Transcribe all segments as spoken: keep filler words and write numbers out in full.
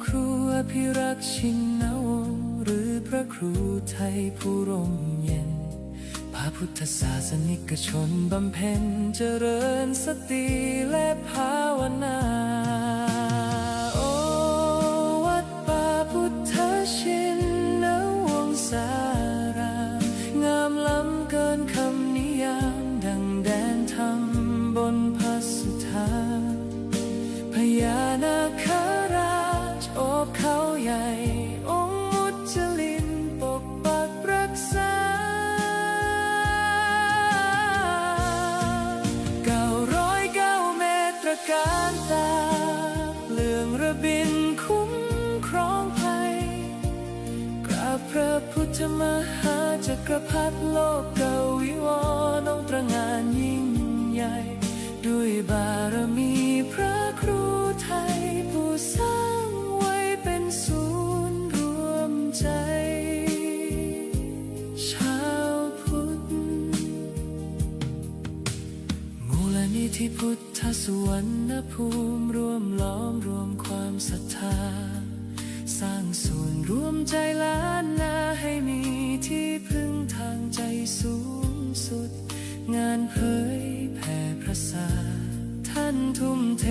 ครูอภิรักษ์ ชินวงศ์ หรือพระครูไทยผู้ร่มเย็น พาพุทธศาสนิกชนบำเพ็ญเจริญสติและภาวนา โอ วัดป่าพุทธชินวงศาราม งามล้ำเกินคำนิยาม ดังแดนธรรมบนพระสุธา พญานาคราชโอบเขาใหญ่ องค์มุจลินปกปักรักษา เก้าร้อยเก้าเมตรการตา เปลืองระบินคุ้มครองภัย กราบพระพุทธมหาจักรพรรดิโลกวิวรณ์ องค์ตระหง่านยิ่งใหญ่ ด้วยบารมีพระครูไทยผู้สร้างไว้เป็นศูนย์รวมใจชาวพุทธ มูลนิธิพุทธสุวรรณภูมิ ร่วมหลอมรวมความศรัทธา สร้างศูนย์รวมใจล้านนา ให้มีที่พึ่งทางใจสูงสุด งานเผยแผ่พระศาสนา ท่านทุ่มเท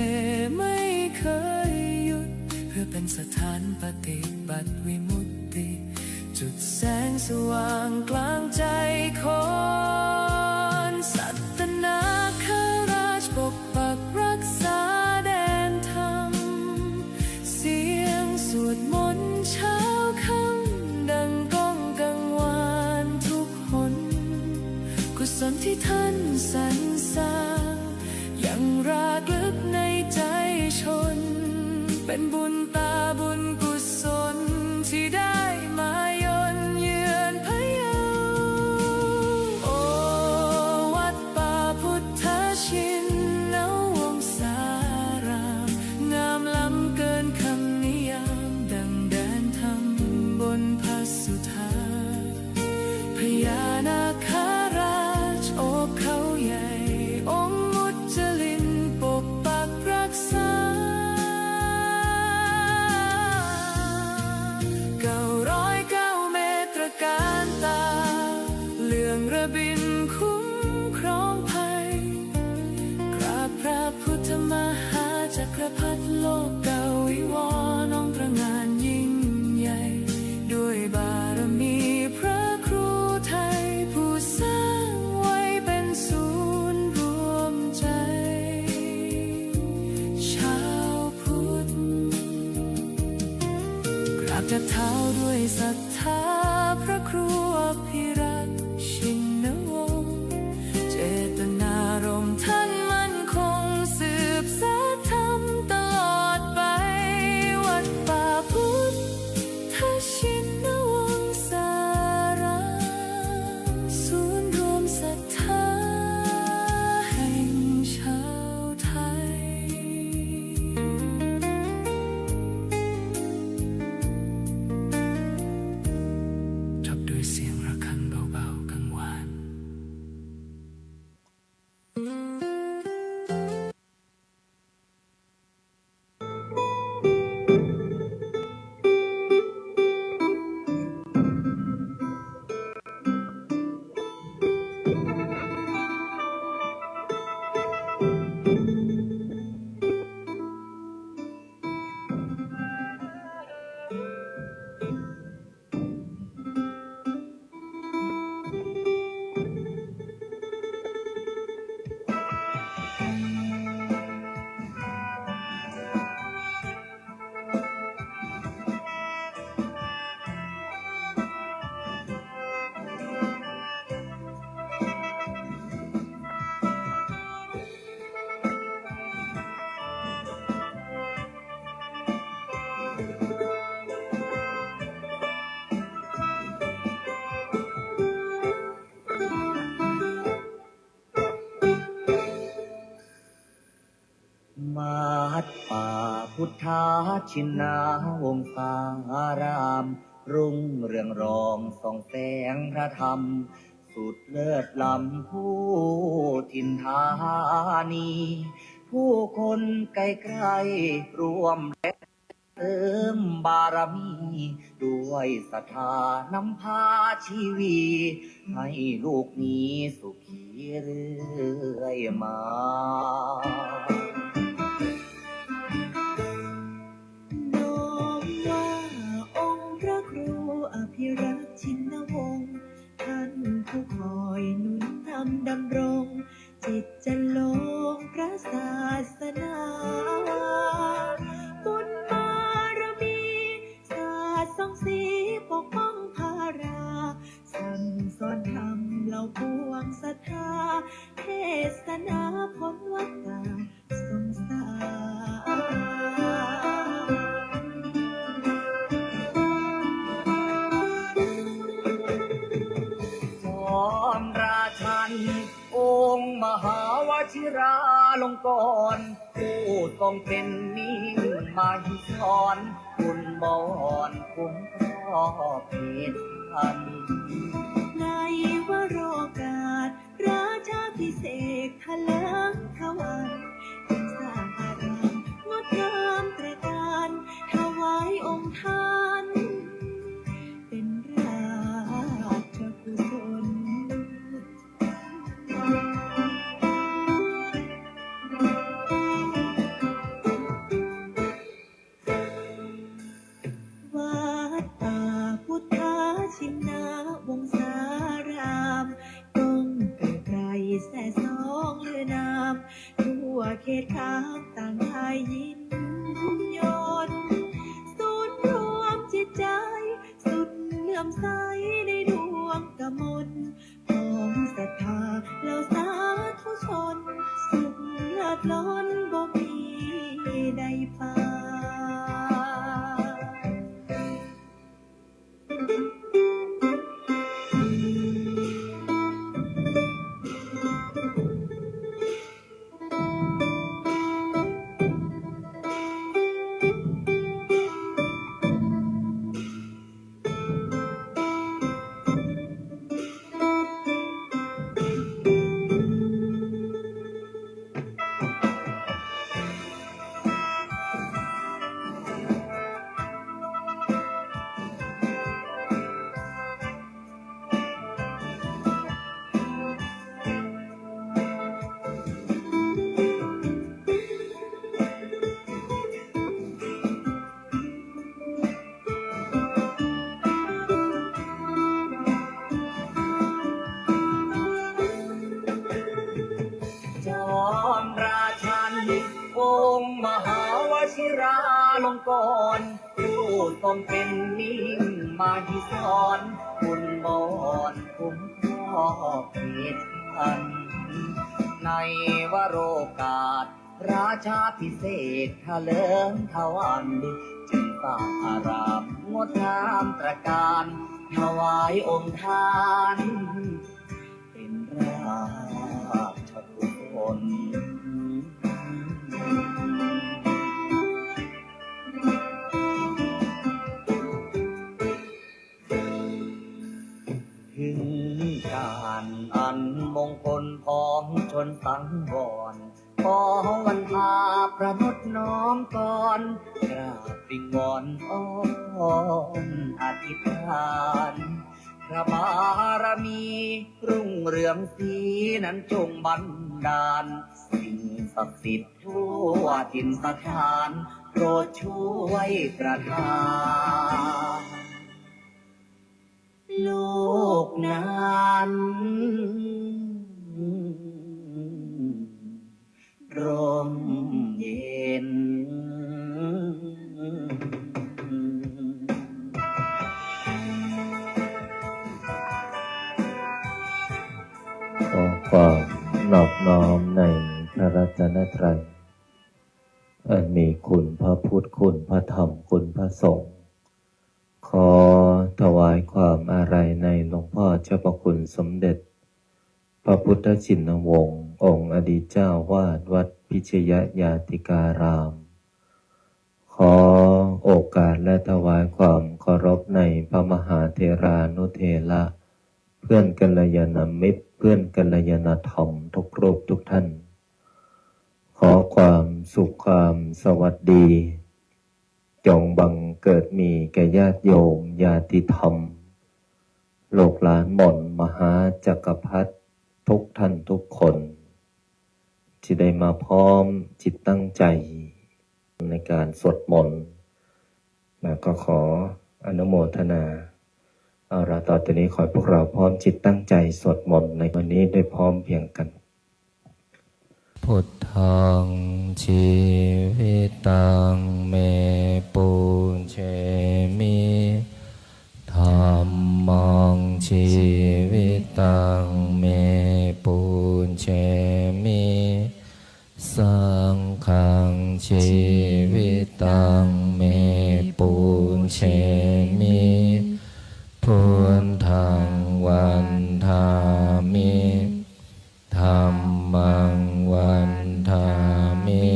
ไม่เคยหยุด เพื่อเป็นสถานปฏิบัติวิมุตติ จุดแสงสว่างกลางใจคน สัตตนาคราชปกปักรักษาแดนธรรม เสียงสวดมนต์เช้าค่ำดังก้องกังวานทุกหน กุศลที่ท่านสรรสร้าง ยังรากลึกในใจชน เป็นบุญตาบุญกุศลที่ได้มาเยือนพะเยา โอ วัดป่าพุทธชินวงศาราม งามล้ำเกินคำนิยาม ดังแดนธรรมบนพระสุธา พญานาคราชโอบเขาใหญ่ องค์มุจลินปกปักรักษา เก้าร้อยเก้าเมตรการตา เปลืองระบินคุ้มครองภัย กราบพระพุทธมหาจักรพรรดิโลกวิวรณ์ องค์ตระหง่านยิ่งใหญ่ ด้วยบารมีพระครูไทยผู้สร้างไว้เป็นศูนย์รวมใจชาวพุทธ กราบจับเท้าด้วยศรัทธาพระครูอภิรักษ์ ชินวงศ์ เจตนารมณ์ท่านมั่นคงสืบสานธรรมตลอดไป วัดป่าพุทธชินวงศาราม ศูนย์รวมศรัทธาแห่งชาวไทย จบด้วยเสียงระฆังเบาๆ กังวาน วัดป่าพุทธชินวงศาราม รุ่งเรืองรองส่องแสงพระธรรม สุดเลิศล้ำผู้ถิ่นธานี ผู้คนใกล้ๆร่วมแรง เสริมบารมีด้วยศรัทธานำพาชีวี ให้ลูกมีสุขีเรื่อยมา น้อมว่าองค์พระครูอภิรักษ์ชินวงศ์ ท่านผู้คอยหนุนนำดำรง จิตจะลงพระศาสนา บุญบารมี สาดส่องสีปกป้องพารา สั่งสอนธรรมเหล่าปวงศรัทธา เทศนาพ้นวัฏฏะสงสาร จอมราชัน องค์มหาวชิราลงกรณ์ ผู้ทรงเป็นมิ่งมหิศร บุญบอนคุ้มครอบเขตพัน ในวโรกาส ราชาภิเษกถลิงถวัน จึงสร้างอารามงดงามตระการ ถวายองค์ท่าน เป็นราชกุศล วัดป่าพุทธชินวงศาราม ก้องเกริกไกรแซ่ซ้องลือนาม ทั่วเขตคามต่างได้ยินยน ศูนย์รวมจิตใจ สุดเลื่อมใสในดวงกมล ของศรัทธาเหล่าสาธุชน สุขเลิศล้นบ่มีใดปาน จอมราชัน องค์มหาวชิราลงกรณ์ ผู้ทรงเป็นมิ่งมหิศร บุญบอนคุ้มครอบเขตพัน ในวโรกาส ราชาภิเษกถลิงถวัน จึงสร้างอารามงดงามตระการ ถวายองค์ท่าน เป็นราชกุศล ถึงการอันมงคลพ้องชนสังวร ขอวันพาประนดน้อมกร กราบวิงวอนอ้อนอธิษฐาน พระบารมีรุ่งเรืองศรีนั้นจงบันดาล สิ่งศักดิ์สิทธิ์ทั่วถิ่นสถาน โปรดช่วยประทาน โลกนั้นร่มเย็น ขอความนอบน้อมในพระรัตนตรัย อันมีคุณพระพุทธ คุณพระธรรม คุณพระสงฆ์ ขอถวายความอาลัยในหลวงพ่อเจ้าพระคุณสมเด็จ พระพุทธชินวงศ์ องค์อดีตเจ้าวาดวัดพิชยญาติการาม ขอโอกาสและถวายความเคารพในพระมหาเถรานุเถระ เพื่อนกัลยาณมิตร เพื่อนกัลยาณธรรมทุกรูปทุกท่าน ขอความสุขความสวัสดี จงบังเกิดมีแก่ญาติโยมญาติธรรม ลูกหลานมนต์มหาจักรพรรดิทุกท่านทุกคน ที่ได้มาพร้อมจิตตั้งใจในการสวดมนต์ แล้วก็ขออนุโมทนา เอาละ ต่อจากนี้ขอให้พวกเราพร้อมจิตตั้งใจสวดมนต์ในวันนี้ด้วยพร้อมเพรียงกัน Buddhaṃ jīvitaṃ me pūjemi. Dhammaṃ jīvitaṃ me pūjemi. Saṅghaṃ jīvitaṃ me pūjemi. Buddhaṃ vandāmi. Dhammaṃ vandāmi.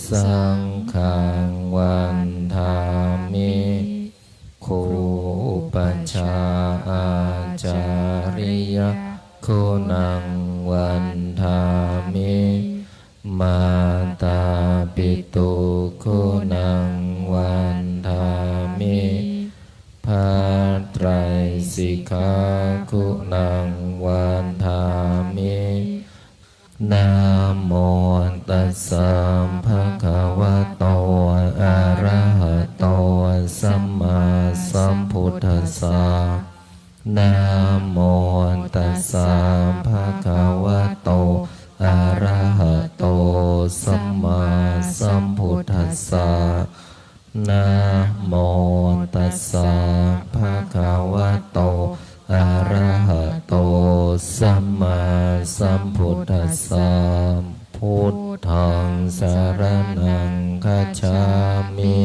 Saṅghaṃ vandāmi. Guru upajjhāyācariya guṇaṃ vandāmi. Mātāpitu guṇaṃ vandāmi. พระไตรสิกขา guṇaṃ vandāmi. Namo tassa bhagavato arahato sammāsambuddhassa. Namo tassa bhagavato arahato sammāsambuddhassa. Namo tassa bhagavato arahato sammāsambuddhassa. Buddhaṃ saraṇaṃ gacchāmi.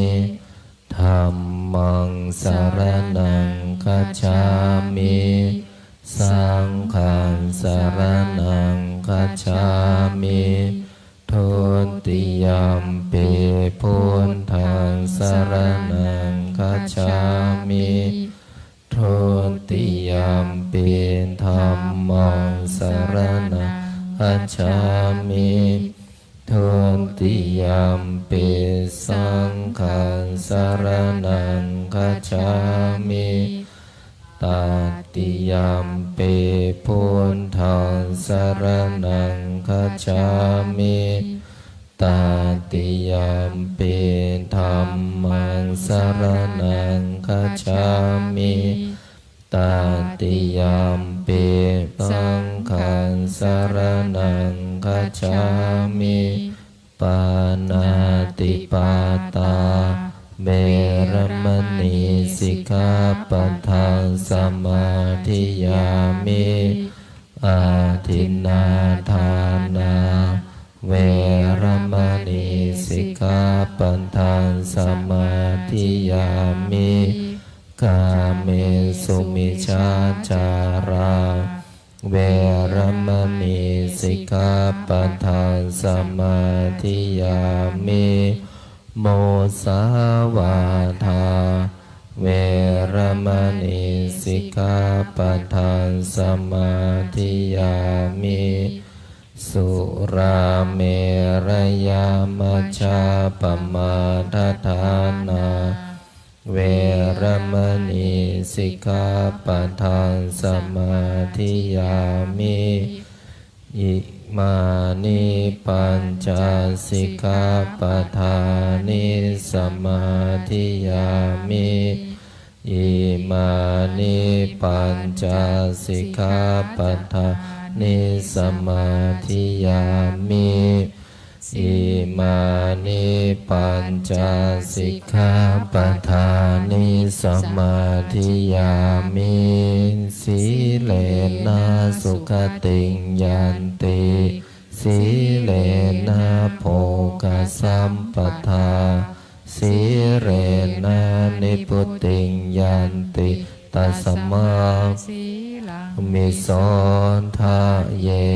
Dhammaṃ saraṇaṃ gacchāmi. Saṅghaṃ saraṇaṃ gacchāmi. Dutiyampi buddhaṃ saraṇaṃ gacchāmi. Dutiyampi dhammaṃ saraṇaṃ gacchāmi. Dutiyampi saṅghaṃ saraṇaṃ gacchāmi. Tatiyampi buddhaṃ saraṇaṃ gacchāmi. Tatiyampi dhammaṃ saraṇaṃ gacchāmi. Tatiyampi saṅghaṃ saraṇaṃ gacchāmi. Pāṇātipātā veramaṇī sikkhāpadaṃ samādiyāmi. Adinnādānā veramaṇī sikkhāpadaṃ samādiyāmi. Kāmesu micchācārā veramaṇī sikkhāpadaṃ samādiyāmi. Musāvādā veramaṇī sikkhāpadaṃ samādiyāmi. Surāmerayamajjapamādaṭṭhānā veramaṇī sikkhāpadaṃ samādiyāmi. Imāni pañca sikkhāpadāni samādiyāmi. Imāni pañca sikkhāpadāni samādiyāmi. Imāni pañca sikkhāpadāni samādiyāmi. Sīlena sugatiṃ yanti, sīlena bhogasampadā, sīlena nibbutiṃ yanti, tasmā sīlaṃ visodhaye.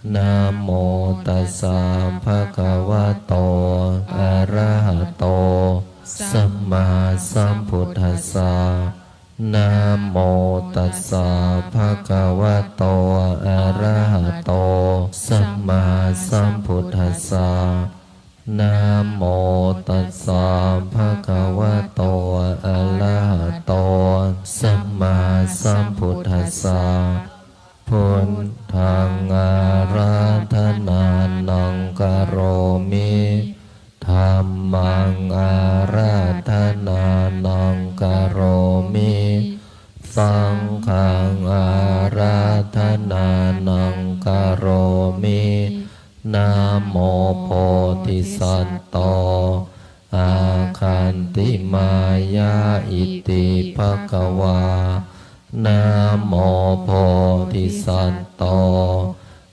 Namo tassa bhagavato arahato sammāsambuddhassa. Namo tassa bhagavato arahato sammāsambuddhassa. Namo tassa bhagavato arahato sammāsambuddhassa. Buddhaṃ ārādhanānaṃ karomi. Dhammaṃ ārādhanānaṃ karomi. Saṅghaṃ ārādhanānaṃ karomi. Namo bodhisatto āgantimāya iti bhagavā. Namo bodhisatto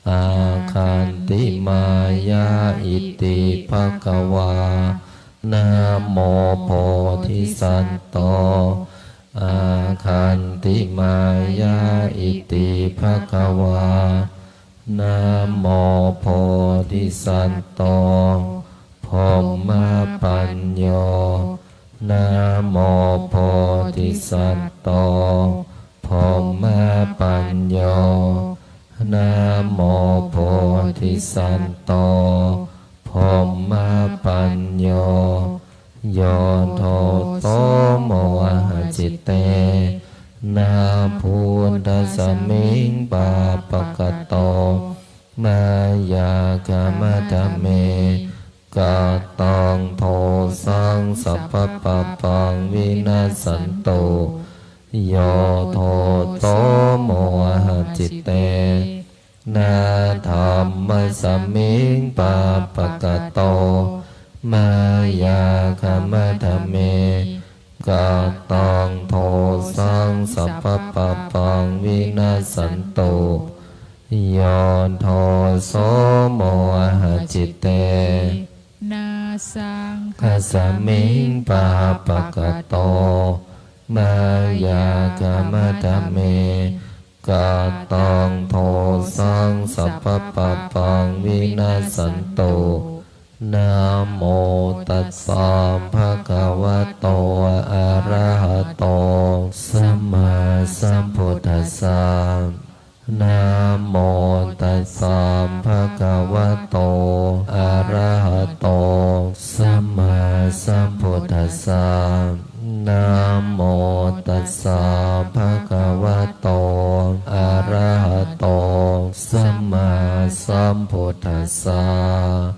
āgantimāya iti bhagavā. Namo bodhisatto āgantimāya iti bhagavā. Namo bodhisatto brahmapañño. Namo bodhisatto brahmapañño. Namo bodhisatto brahmapañño. Yo to mohacittena buddhasmiṃ pāpakato mayā kamadha me kataṃ dosaṃ sabbapāpaṃ vinassantu. Yo to mohacittena dhammasmiṃ pāpakato mayā kamadha me kataṃ dosaṃ sabbapāpaṃ vinassantu. Yo to mohacittena saṅghasmiṃ pāpakato mayā kamadha me kataṃ dosaṃ sabbapāpaṃ vinassantu. Namo tassa bhagavato arahato sammāsambuddhassa. Namo tassa bhagavato arahato sammāsambuddhassa. Namo tassa bhagavato arahato sammāsambuddhassa.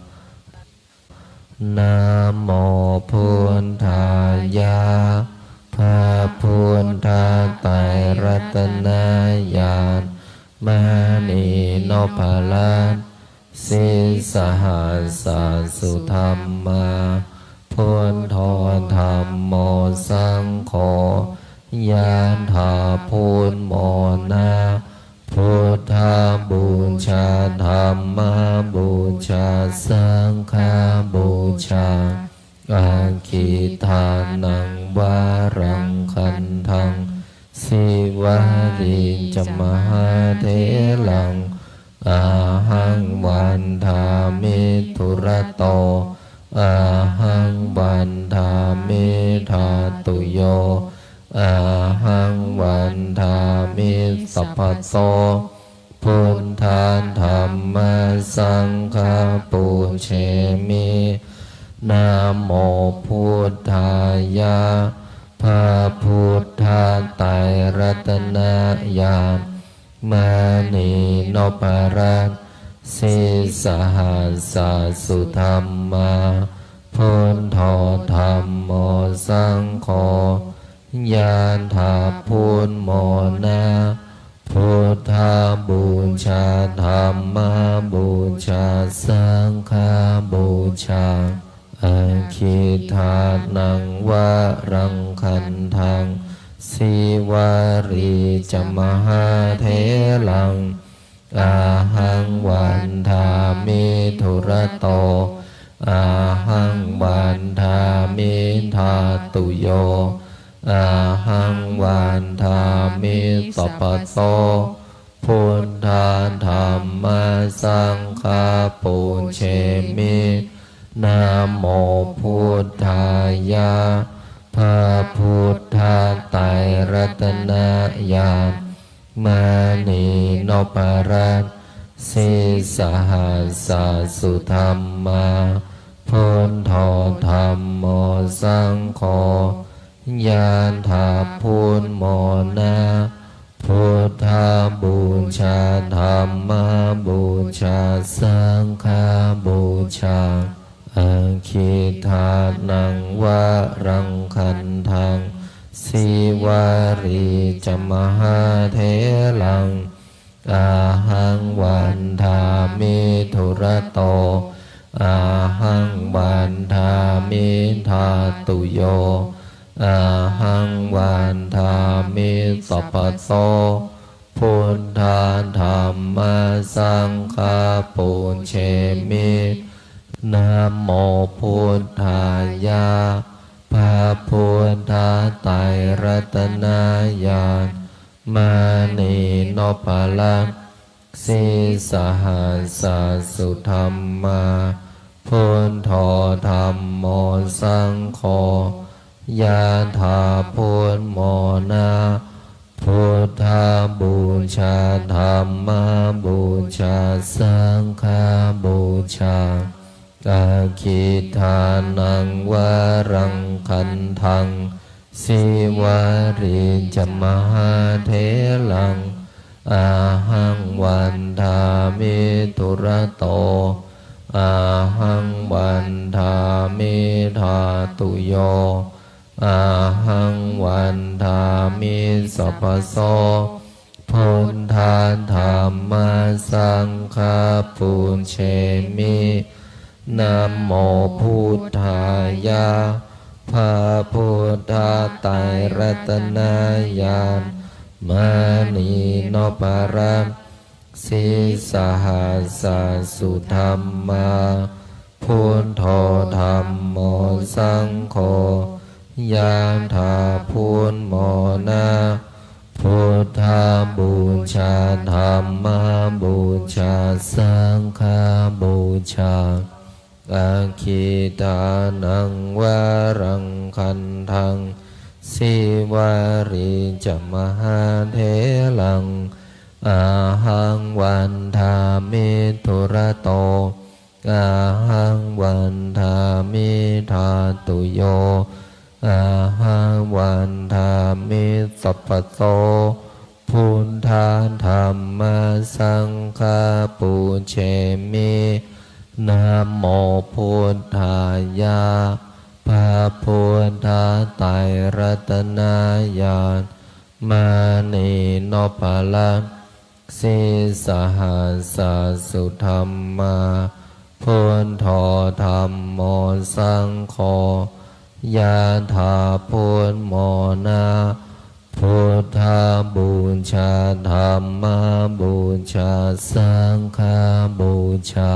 Namo buddhāya. พระพุทธไตรรัตนญาณ มณีนพรัตน์ sīsahassa sudhammā, buddho dhammo saṅgho, ยะถา พุทโธ โมนะ buddhapūjā, dhammapūjā, saṅghapūjā, aggidānaṃ varaṃ gandhaṃ, Sīvalī ca mahātheraṃ, ahaṃ vandāmi dūrato, ahaṃ vandāmi dhātuyo, ahaṃ vandāmi sabbato, buddha dhamma saṅgha pūjemi. Namo buddhāya. พระพุทธไตรรัตนญาณ มณีนพรัตน์ sīsahassa sudhammā, buddho dhammo saṅgho, ยะถา พุทโธ โมนะ buddhapūjā, dhammapūjā, saṅghapūjā, aggidānaṃ varaṃ gandhaṃ, Sīvalī ca mahātheraṃ, ahaṃ vandāmi dūrato, ahaṃ vandāmi dhātuyo, ahaṃ vandāmi sabbato, buddha dhamma saṅgha pūjemi. Namo buddhāya. พระพุทธไตรรัตนญาณ มณีนพรัตน์ sīsahassa sudhammā, Buddho dhammo saṅgho. Yathā buddhamona, buddhapūjā, dhammapūjā, saṅghapūjā. Aggidānaṃ varaṃ gandhaṃ, sīvalī ca mahātheraṃ. Ahaṃ vandāmi dūrato, ahaṃ vandāmi dhātuyo, ahaṃ vandāmi sabbaso. Buddhā dhammā saṅghā pūjemi. Namo buddhāya. พระพุทธไตรรัตนญาณ มณีนพรัตน์ sīsahassa sudhammā. Buddho dhammo saṅgho. Yathā buddhamona, buddhapūjā, dhammapūjā, saṅghapūjā. Aggidānaṃ varaṃ gandhaṃ, sīvalī ca mahātheraṃ. Ahaṃ vandāmi dūrato, ahaṃ vandāmi dhātuyo, ahaṃ vandāmi sabbaso. Buddhā dhammā saṅghā pūjemi. Namo buddhāya. พระพุทธไตรรัตนญาณ มณีนพรัตน์ sīsahassa sudhammā. Buddho dhammo saṅgho. Yathā buddhamona, buddhapūjā, dhammapūjā, saṅghapūjā. Aggidānaṃ varaṃ gandhaṃ, sīvalī ca mahātheraṃ. Ahaṃ vandāmi dūrato, ahaṃ vandāmi dhātuyo, ahaṃ vandāmi sabbaso. Buddhā dhammā saṅghā pūjemi. Namo buddhāya. พระพุทธไตรรัตนญาณ มณีนพรัตน์ sīsahassa sudhammā. Buddho dhammo saṅgho. Yathā buddhamona, buddhapūjā, dhammapūjā, saṅghapūjā.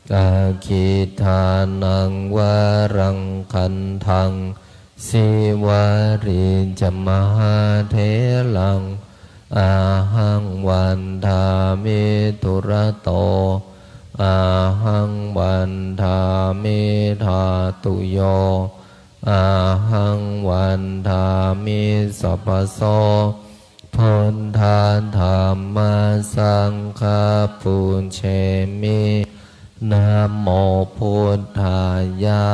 Aggidānaṃ varaṃ gandhaṃ, sīvalī ca mahātheraṃ. Ahaṃ vandāmi dūrato, ahaṃ vandāmi dhātuyo, ahaṃ vandāmi sabbaso. Buddhā dhammā saṅghā pūjemi. Namo buddhāya.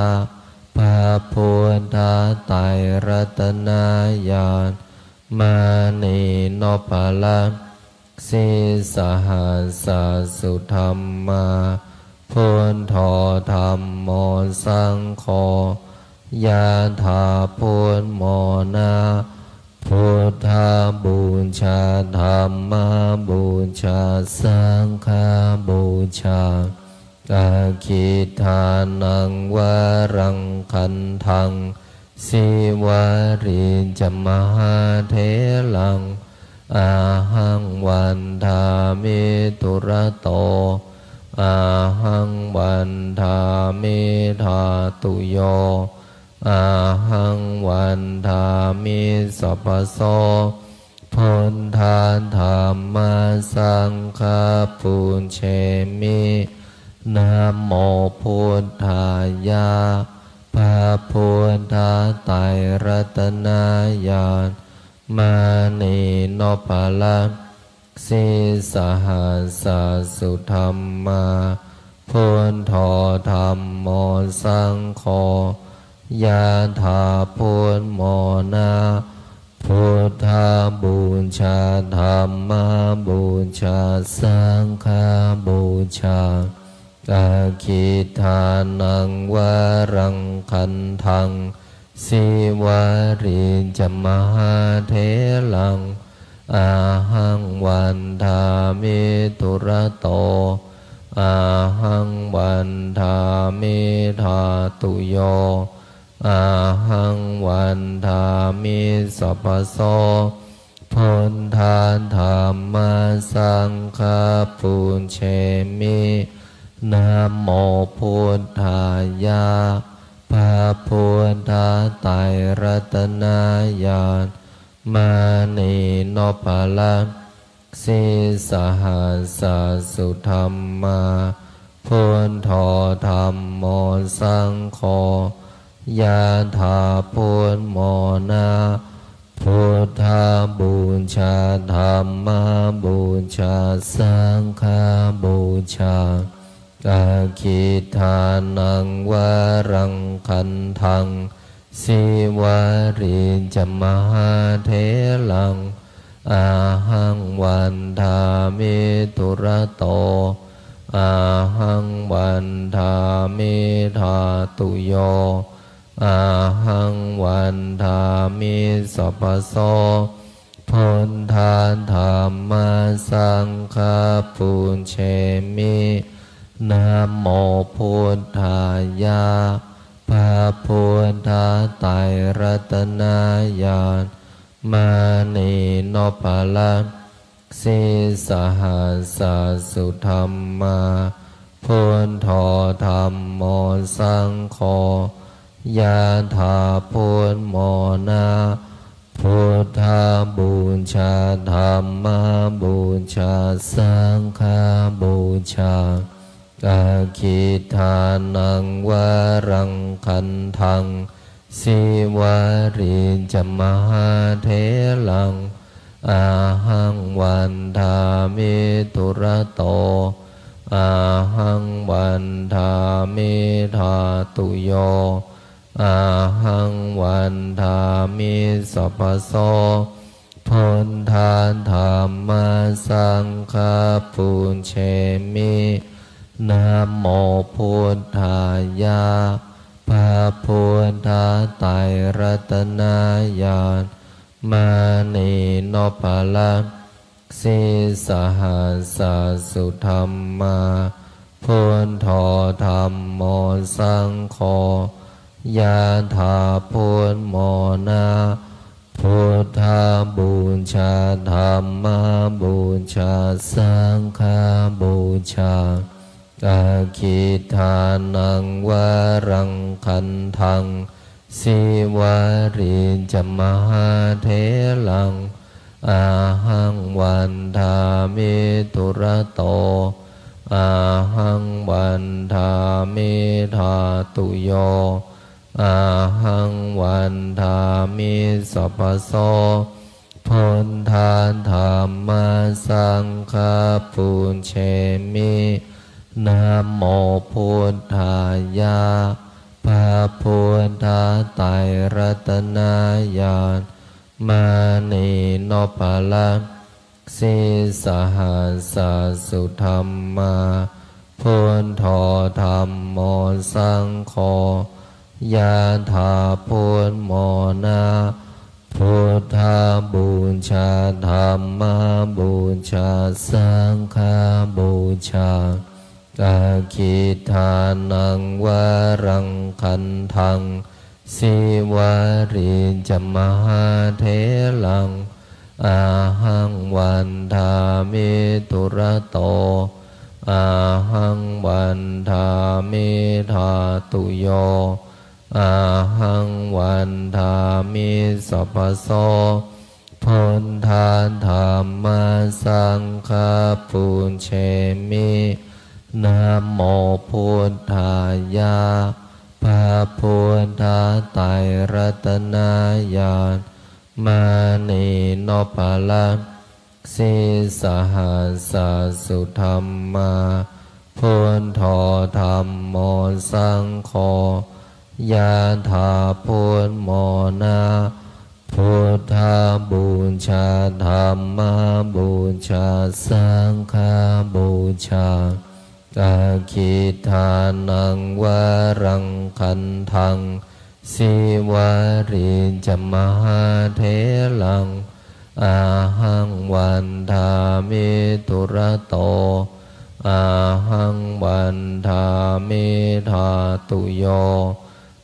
พระพุทธไตรรัตนญาณ มณีนพรัตน์ sīsahassa sudhammā. Buddho dhammo saṅgho. Yathā buddhamona, buddhapūjā, dhammapūjā, saṅghapūjā. Aggidānaṃ varaṃ gandhaṃ, sīvalī ca mahātheraṃ. Ahaṃ vandāmi dūrato, ahaṃ vandāmi dhātuyo, ahaṃ vandāmi sabbaso. Buddhā dhammā saṅghā pūjemi. Namo buddhāya. พระพุทธไตรรัตนญาณ มณีนพรัตน์ sīsahassa sudhammā. Buddho dhammo saṅgho. Yathā buddhamona, buddhapūjā dhammapūjā saṅghapūjā. Aggidānaṃ varaṃ gandhaṃ sīvalī ca mahātheraṃ, ahaṃ vandāmi dūrato, ahaṃ vandāmi dhātuyo, ahaṃ vandāmi sabbaso. Buddha dhamma saṅgha pūjemi. Namo buddhāya. พระพุทธไตรรัตนญาณ มณีนพรัตน์ sīsahassa sudhammā. Buddho dhammo saṅgho. Yathā buddhamona, buddhapūjā dhammapūjā saṅghapūjā. Aggidānaṃ varaṃ gandhaṃ sīvalī ca mahātheraṃ, ahaṃ vandāmi dūrato, ahaṃ vandāmi dhātuyo, ahaṃ vandāmi sabbaso. Buddha dhamma saṅgha pūjemi. Namo buddhāya. พระพุทธไตรรัตนญาณ มณีนพรัตน์ sīsahassa sudhammā. Buddho dhammo saṅgho. Yathā buddhamona, buddhapūjā dhammapūjā saṅghapūjā. Aggidānaṃ varaṃ gandhaṃ sīvalī ca mahātheraṃ, ahaṃ vandāmi dūrato, ahaṃ vandāmi dhātuyo, ahaṃ vandāmi sabbaso. Buddha dhamma saṅgha pūjemi. Namo buddhāya. พระพุทธไตรรัตนญาณ มณีนพรัตน์ sīsahassa sudhammā. Buddho dhammo saṅgho. Yathā buddhamona, buddhapūjā dhammapūjā saṅghapūjā. Aggidānaṃ varaṃ gandhaṃ sīvalī ca mahātheraṃ, ahaṃ vandāmi dūrato, ahaṃ vandāmi dhātuyo, ahaṃ vandāmi sabbaso. Buddha dhamma saṅgha pūjemi. Namo buddhāya. พระพุทธไตรรัตนญาณ มณีนพรัตน์ sīsahassa sudhammā. Buddho dhammo saṅgho. Yathā buddhamona, buddhapūjā dhammapūjā saṅghapūjā. Aggidānaṃ varaṃ gandhaṃ sīvalī ca mahātheraṃ, ahaṃ vandāmi dūrato, ahaṃ vandāmi dhātuyo, ahaṃ vandāmi sabbaso. Buddha dhamma saṅgha pūjemi. Namo buddhāya. พระพุทธไตรรัตนญาณ มณีนพรัตน์ sīsahassa sudhammā. Buddho dhammo saṅgho. Yathā buddhamona, buddhapūjā dhammapūjā saṅghapūjā. Aggidānaṃ varaṃ gandhaṃ sīvalī ca mahātheraṃ, ahaṃ vandāmi dūrato, ahaṃ vandāmi dhātuyo,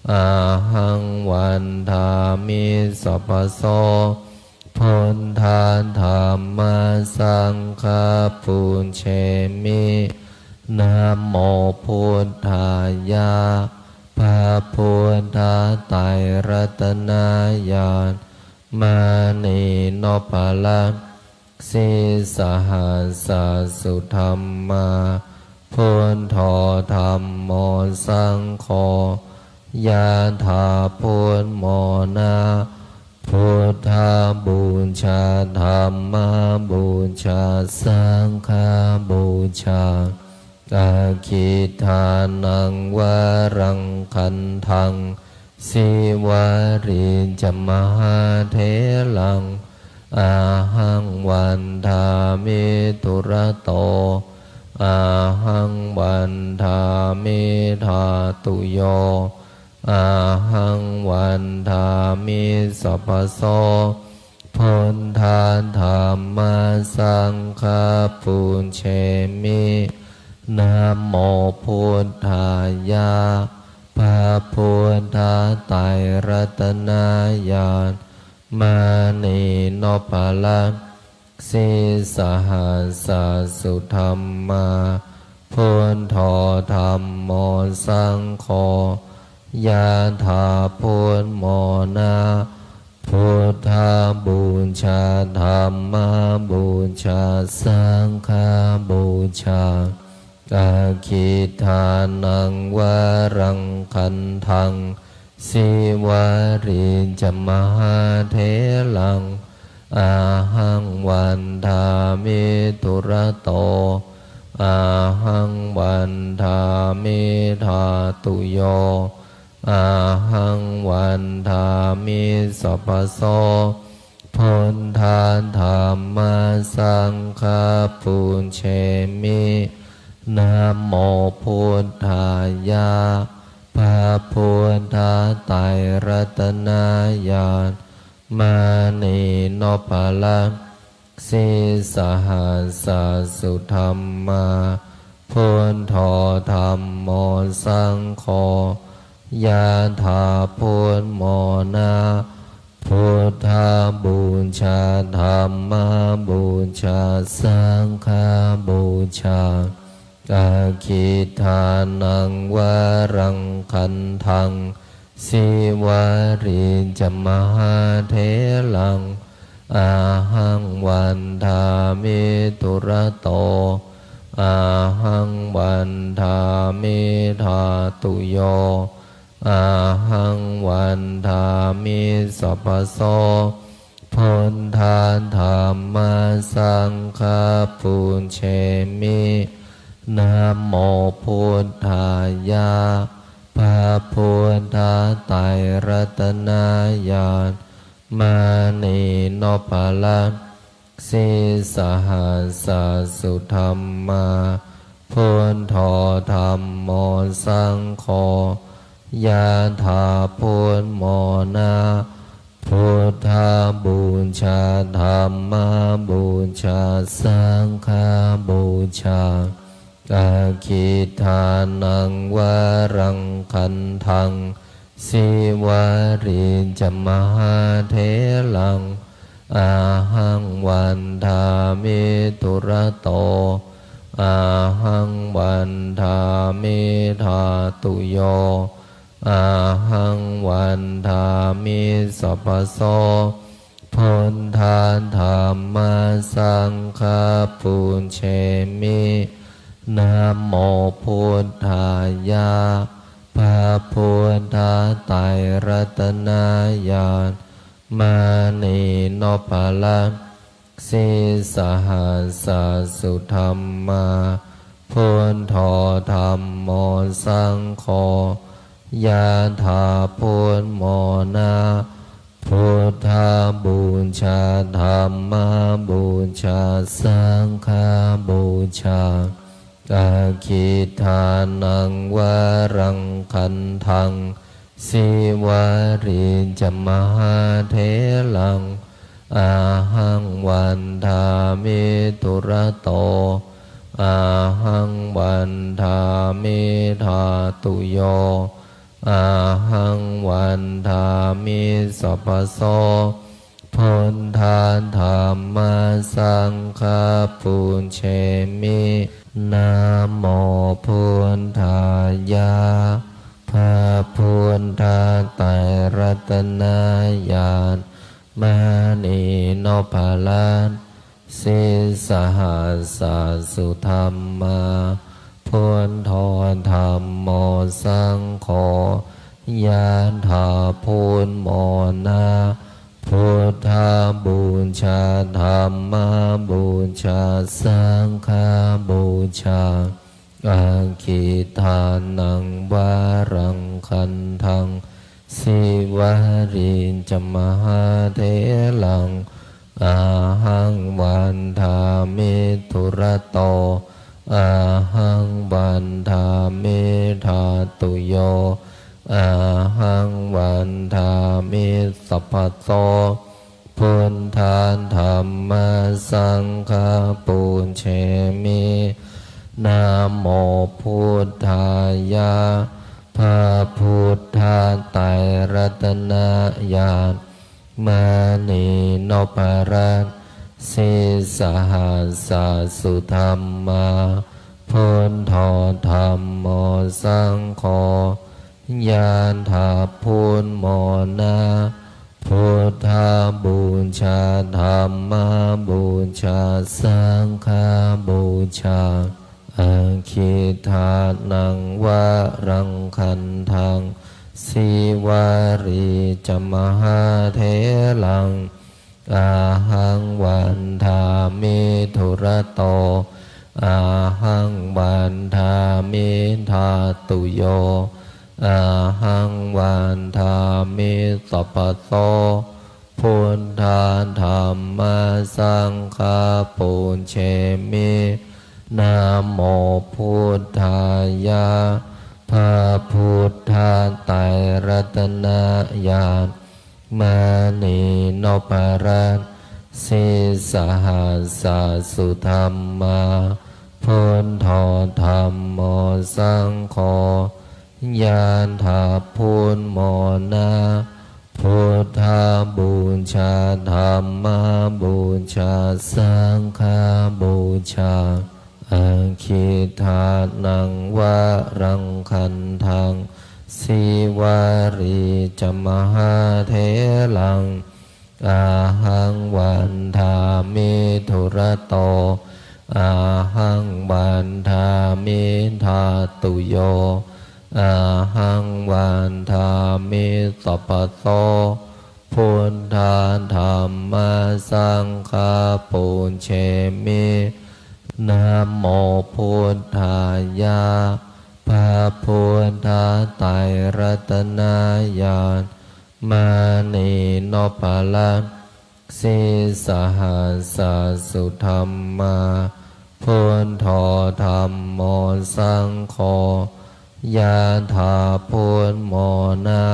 ahaṃ vandāmi sabbaso. Buddha dhamma saṅgha pūjemi. Namo buddhāya. พระพุทธไตรรัตนญาณ มณีนพรัตน์ sīsahassa sudhammā. Buddho dhammo saṅgho. Yathā buddhamona, buddhapūjā dhammapūjā saṅghapūjā. Aggidānaṃ varaṃ gandhaṃ sīvalī ca mahātheraṃ, ahaṃ vandāmi dūrato, ahaṃ vandāmi dhātuyo, ahaṃ vandāmi sabbaso. Buddha dhamma saṅgha pūjemi. Namo buddhāya. พระพุทธไตรรัตนญาณ มณีนพรัตน์ sīsahassa sudhammā. Buddho dhammo saṅgho. Yathā buddhamona, buddhapūjā dhammapūjā saṅghapūjā. Aggidānaṃ varaṃ gandhaṃ sīvalī ca mahātheraṃ, ahaṃ vandāmi dūrato, ahaṃ vandāmi dhātuyo, ahaṃ vandāmi sabbaso. Buddha dhamma saṅgha pūjemi. Namo buddhāya. พระพุทธไตรรัตนญาณ มณีนพรัตน์ sīsahassa sudhammā. Buddho dhammo saṅgho. Yathā buddhamona, buddhapūjā dhammapūjā saṅghapūjā. Aggidānaṃ varaṃ gandhaṃ sīvalī ca mahātheraṃ, ahaṃ vandāmi dūrato, ahaṃ vandāmi dhātuyo, ahaṃ vandāmi sabbaso. Buddha dhamma saṅgha pūjemi. Namo buddhāya. พระพุทธไตรรัตนญาณ มณีนพรัตน์ sīsahassa sudhammā. Buddho dhammo saṅgho. Yathā buddhamona, buddhapūjā dhammapūjā saṅghapūjā. Aggidānaṃ varaṃ gandhaṃ sīvalī ca mahātheraṃ, ahaṃ vandāmi dūrato, ahaṃ vandāmi dhātuyo, ahaṃ vandāmi sabbaso. Buddha dhamma saṅgha pūjemi. Namo buddhāya. พระพุทธไตรรัตนญาณ มณีนพรัตน์ sīsahassa sudhammā. Buddho dhammo saṅgho. Yathā buddhamona, buddhapūjā dhammapūjā saṅghapūjā. Aggidānaṃ varaṃ gandhaṃ sīvalī ca mahātheraṃ, ahaṃ vandāmi dūrato, ahaṃ vandāmi dhātuyo, ahaṃ vandāmi sabbaso. Buddha dhamma saṅgha pūjemi. Namo buddhāya. พระพุทธไตรรัตนญาณ มณีนพรัตน์ sīsahassa-suddhammā, buddho dhammo saṅgho. Yathā buddhamona, buddhapūjā dhammapūjā saṅghapūjā. Aggidānaṃ varaṃ gandhaṃ sīvalī ca mahātheraṃ, ahaṃ vandāmi dūrato, ahaṃ vandāmi dhātuyo, ahaṃ vandāmi sabbaso. Buddha dhamma saṅgha pūjemi. Namo buddhāya. พระพุทธไตรรัตนญาณ มณีนพรัตน์ sīsahassa-suddhammā, buddho dhammo saṅgho. Yathā buddhamona, buddhapūjā dhammapūjā saṅghapūjā. Aggidānaṃ varaṃ gandhaṃ sīvalī ca mahātheraṃ, ahaṃ vandāmi dūrato, ahaṃ vandāmi dhātuyo, ahaṃ vandāmi sabbaso. Buddha dhamma saṅgha pūjemi. Namo buddhāya. พระพุทธไตรรัตนญาณ มณีนพรัตน์ sīsahassa-suddhammā, buddho dhammo saṅgho. Yathā buddhamona, buddhapūjā dhammapūjā saṅghapūjā. Aggidānaṃ varaṃ gandhaṃ sīvalī ca mahātheraṃ, ahaṃ vandāmi dūrato, ahaṃ vandāmi dhātuyo, ahaṃ vandāmi sabbaso. Buddha dhamma saṅgha pūjemi. Namo buddhāya. พระพุทธไตรรัตนญาณ มณีนพรัตน์ sīsahassa-suddhammā, buddho dhammo saṅgho. Yathā buddhamona,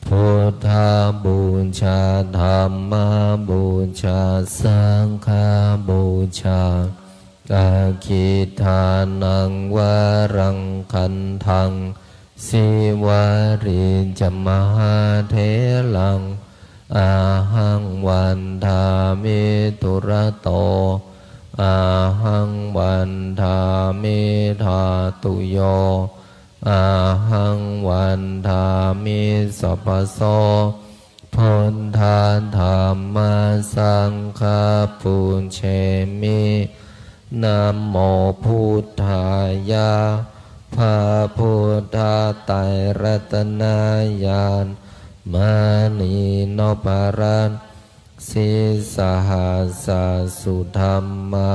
buddhapūjā dhammapūjā saṅghapūjā. Aggidānaṃ varaṃ gandhaṃ sīvalī ca mahātheraṃ, ahaṃ vandāmi dūrato, ahaṃ vandāmi dhātuyo, ahaṃ vandāmi sabbaso. Buddha dhamma saṅgha pūjemi. Namo buddhāya. พระพุทธไตรรัตนญาณ มณีนพรัตน์ sīsahassa-suddhammā,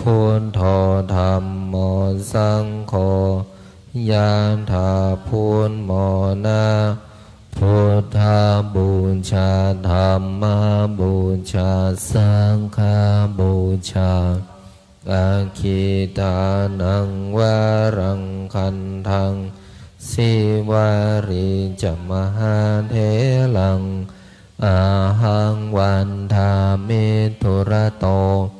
Buddho dhammo saṅgho. Yathā buddhamona, buddhapūjā dhammapūjā saṅghapūjā. Aggidānaṃ varaṃ gandhaṃ, Sīvalī ca mahātheraṃ, ahaṃ vandāmi dūrato.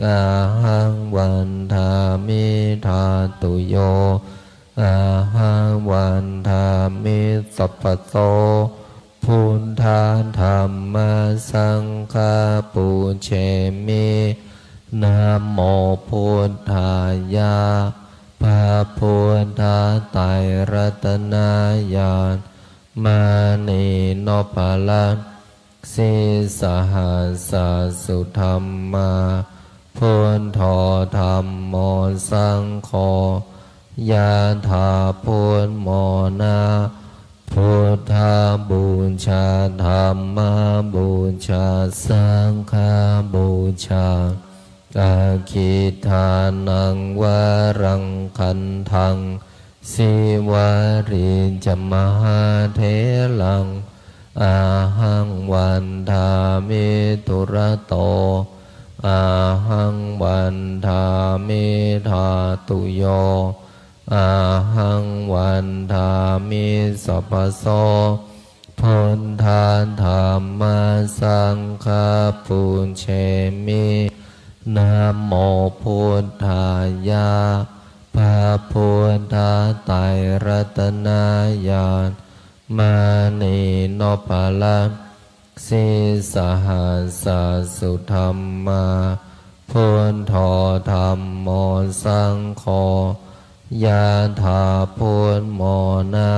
Ahaṃ vandāmi dhātuyo, ahaṃ vandāmi sabbaso. Buddha dhamma saṅgha pūjemi. Namo buddhāya. พระพุทธไตรรัตนญาณ มณีนพรัตน์ sīsahassa sudhammā. Buddho dhammo saṅgho. Yathā buddhamona, buddhapūjā dhammapūjā saṅghapūjā. Aggidānaṃ varaṃ gandhaṃ, Sīvalī ca mahātheraṃ, ahaṃ vandāmi dūrato. Ahaṃ vandāmi dhātuyo, ahaṃ vandāmi sabbaso. Buddha dhamma saṅgha pūjemi. Namo buddhāya. พระพุทธไตรรัตนญาณ มณีนพรัตน์ sīsahassa sudhammā. Buddho dhammo saṅgho. Yathā buddhamona,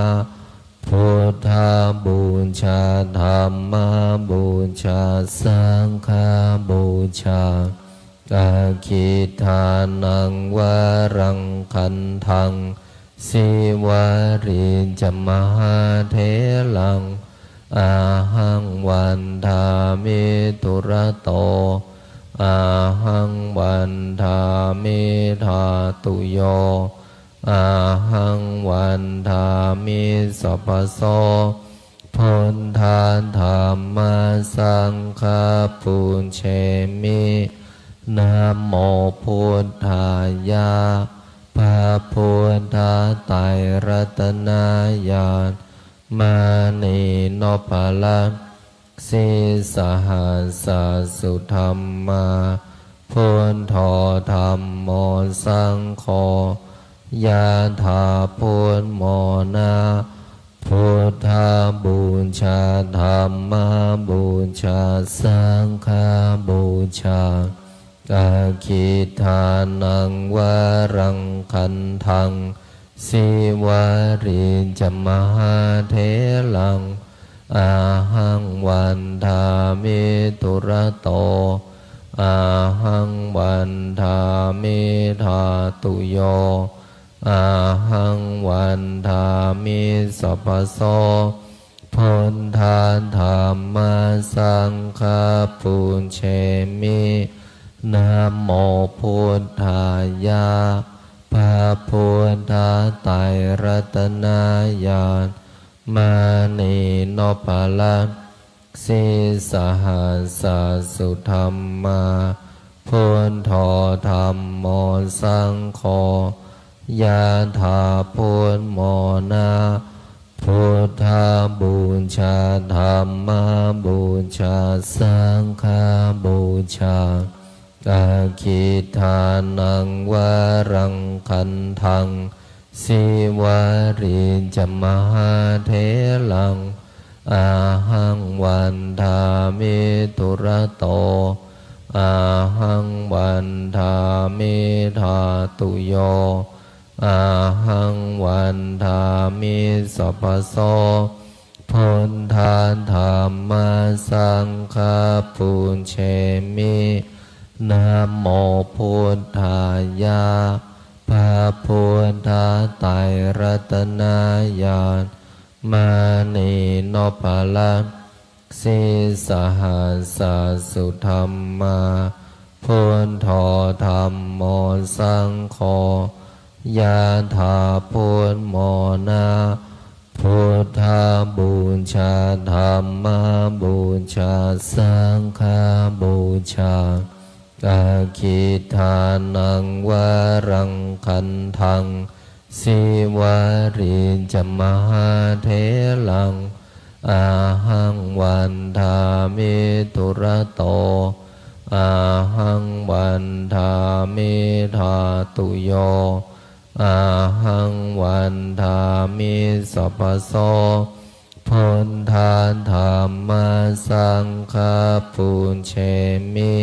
buddhapūjā dhammapūjā saṅghapūjā. Aggidānaṃ varaṃ gandhaṃ, Sīvalī ca mahātheraṃ, ahaṃ vandāmi dūrato. Ahaṃ vandāmi dhātuyo, ahaṃ vandāmi sabbaso. Buddha dhamma saṅgha pūjemi. Namo buddhāya. พระพุทธไตรรัตนญาณ มณีนพรัตน์ sīsahassa sudhammā. Buddho dhammo saṅgho. Yathā buddhamona, buddhapūjā dhammapūjā saṅghapūjā. Aggidānaṃ varaṃ gandhaṃ, Sīvalī ca mahātheraṃ, ahaṃ vandāmi dūrato. Ahaṃ vandāmi dhātuyo, ahaṃ vandāmi sabbaso. Buddha dhamma saṅgha pūjemi. Namo buddhāya. พระพุทธไตรรัตนญาณ มณีนพรัตน์ sīsahassa sudhammā. Buddho dhammo saṅgho. Yathā buddhamona, buddhapūjā dhammapūjā saṅghapūjā. Aggidānaṃ varaṃ gandhaṃ, Sīvalī ca mahātheraṃ, ahaṃ vandāmi dūrato. Ahaṃ vandāmi dhātuyo, ahaṃ vandāmi sabbaso. Buddha dhamma saṅgha pūjemi. Namo buddhāya. พระพุทธไตรรัตนญาณ มณีนพรัตน์ sīsahassa sudhammā. Buddho dhammo saṅgho. Yathā buddhamona, buddhapūjā dhammapūjā saṅghapūjā. Aggidānaṃ varaṃ gandhaṃ sīvalī ca mahātheraṃ, ahaṃ vandāmi dūrato, ahaṃ vandāmi dhātuyo, ahaṃ vandāmi sabbaso. Buddha dhamma saṅgha pūjemi.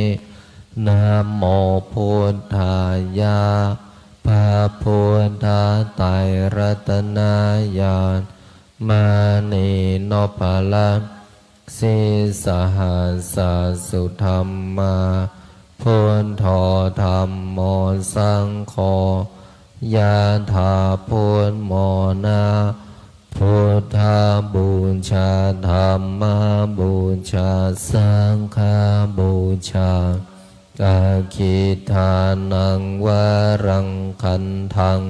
Namo buddhāya. พระพุทธไตรรัตนญาณ มณีนพรัตน์ sīsahassa sudhammā. Buddho dhammo saṅgho. Yathā buddhamona, buddhapūjā dhammapūjā saṅghapūjā. Aggidānaṃ varaṃ gandhaṃ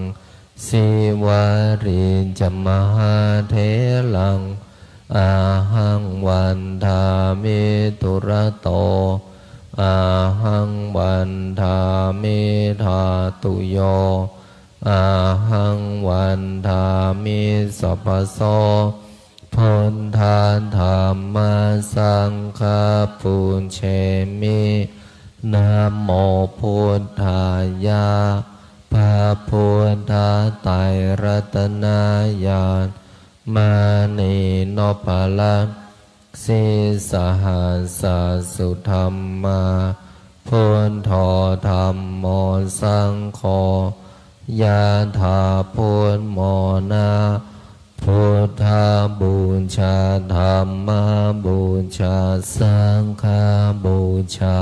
sīvalī ca mahātheraṃ, ahaṃ vandāmi dūrato, ahaṃ vandāmi dhātuyo, ahaṃ vandāmi sabbaso. Buddha dhamma saṅgha pūjemi. Namo buddhāya. พระพุทธไตรรัตนญาณ มณีนพรัตน์ sīsahassa sudhammā. Buddho dhammo saṅgho. Yathā buddhamona, buddhapūjā dhammapūjā saṅghapūjā.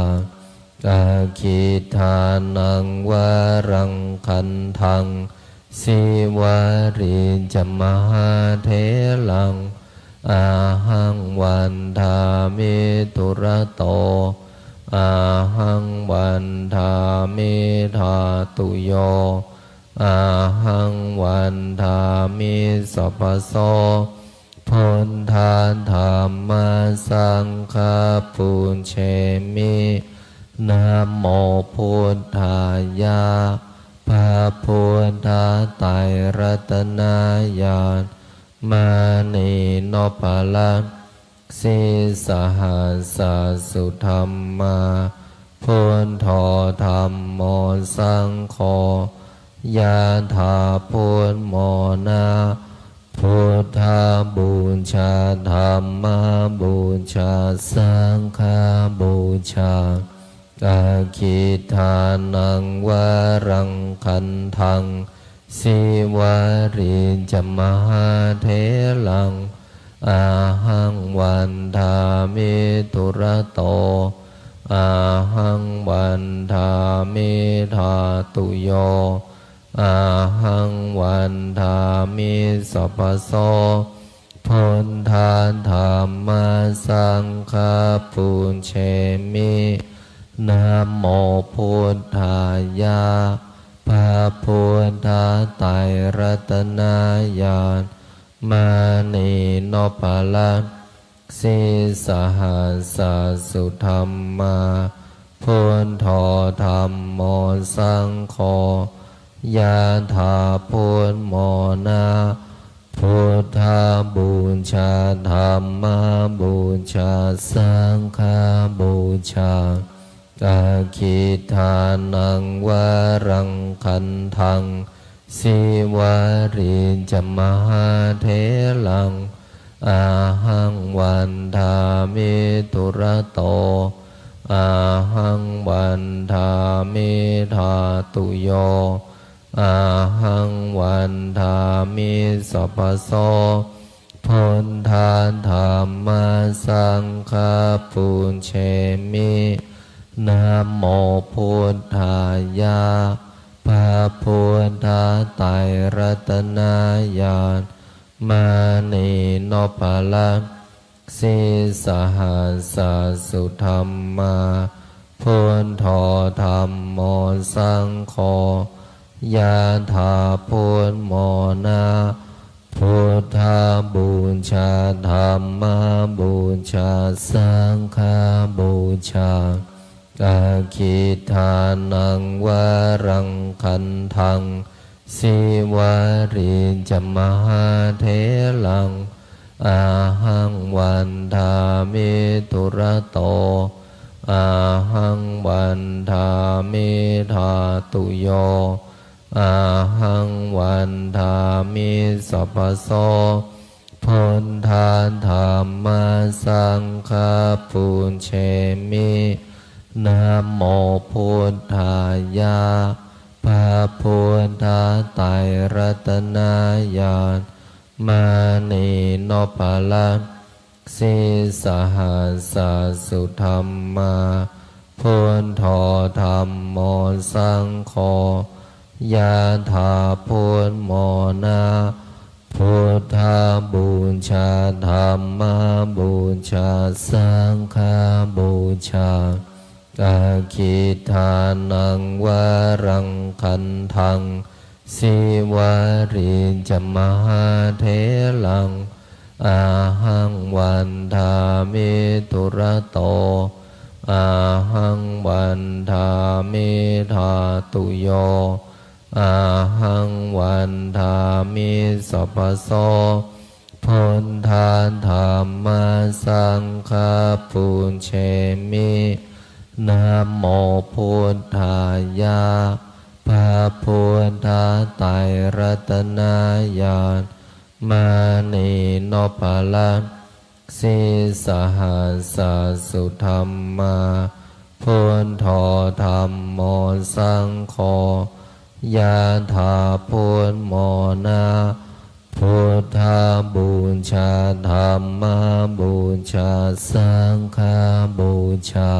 Aggidānaṃ varaṃ gandhaṃ sīvalī ca mahātheraṃ, ahaṃ vandāmi dūrato, ahaṃ vandāmi dhātuyo, ahaṃ vandāmi sabbaso. Buddha dhamma saṅgha pūjemi. Namo buddhāya. พระพุทธไตรรัตนญาณ มณีนพรัตน์ sīsahassa sudhammā. Buddho dhammo saṅgho. Yathā buddhamona, buddhapūjā dhammapūjā saṅghapūjā. Aggidānaṃ varaṃ gandhaṃ sīvalī ca mahātheraṃ, ahaṃ vandāmi dūrato, ahaṃ vandāmi dhātuyo, ahaṃ vandāmi sabbaso. Buddha dhamma saṅgha pūjemi. Namo buddhāya. พระพุทธไตรรัตนญาณ มณีนพรัตน์ sīsahassa sudhammā. Buddho dhammo saṅgho. Yathā buddhamona, buddhapūjā dhammapūjā saṅghapūjā. Aggidānaṃ varaṃ gandhaṃ sīvalī ca mahātheraṃ, ahaṃ vandāmi dūrato, ahaṃ vandāmi dhātuyo, ahaṃ vandāmi sabbaso. Buddha dhamma saṅgha pūjemi. Namo buddhāya. พระพุทธไตรรัตนญาณ มณีนพรัตน์ sīsahassa sudhammā. Buddho buddho dhammo saṅgho. Yathā buddhamona, buddhapūjā, dhammapūjā, saṅghapūjā. Aggidānaṃ varaṃ gandhaṃ, sīvalī ca mahātheraṃ, ahaṃ vandāmi dūrato, ahaṃ vandāmi dhātuyo, ahaṃ vandāmi sabbaso. Buddha dhamma saṅgha pūjemi. Namo buddhāya. พระพุทธไตรรัตนญาณ มณีนพรัตน์ sīsahassa sudhammā. Buddho dhammo saṅgho. Yathā buddhamona, buddhapūjā, dhammapūjā, saṅghapūjā. Aggidānaṃ varaṃ gandhaṃ, sīvalī ca mahātheraṃ, ahaṃ vandāmi dūrato, ahaṃ vandāmi dhātuyo, ahaṃ vandāmi sabbaso. Buddha dhamma saṅgha pūjemi. Namo buddhāya. พระพุทธไตรรัตนญาณ มณีนพรัตน์ sīsahassa sudhammā. Buddho dhammo saṅgho. Yathā buddhamona, buddhapūjā, dhammapūjā, saṅghapūjā.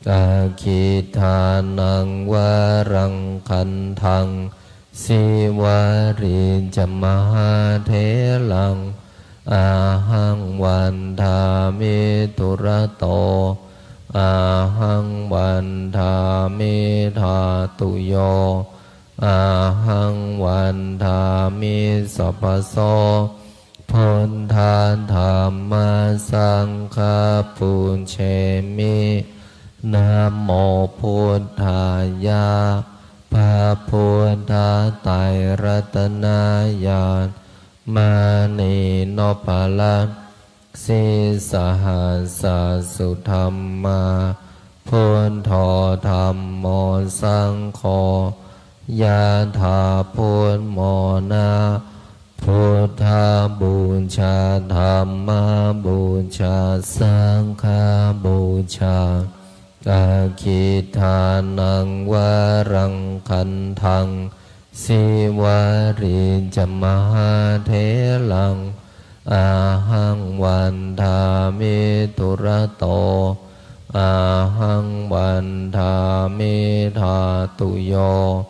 Aggidānaṃ varaṃ gandhaṃ, sīvalī ca mahātheraṃ, ahaṃ vandāmi dūrato, ahaṃ vandāmi dhātuyo, ahaṃ vandāmi sabbaso. Buddha dhamma saṅgha pūjemi. Namo buddhāya. พระพุทธไตรรัตนญาณ มณีนพรัตน์ sīsahassa sudhammā. Buddho dhammo saṅgho. Yathā buddhamona, buddhapūjā, dhammapūjā, saṅghapūjā. Aggidānaṃ varaṃ gandhaṃ, sīvalī ca mahātheraṃ, ahaṃ vandāmi dūrato, ahaṃ vandāmi dhātuyo,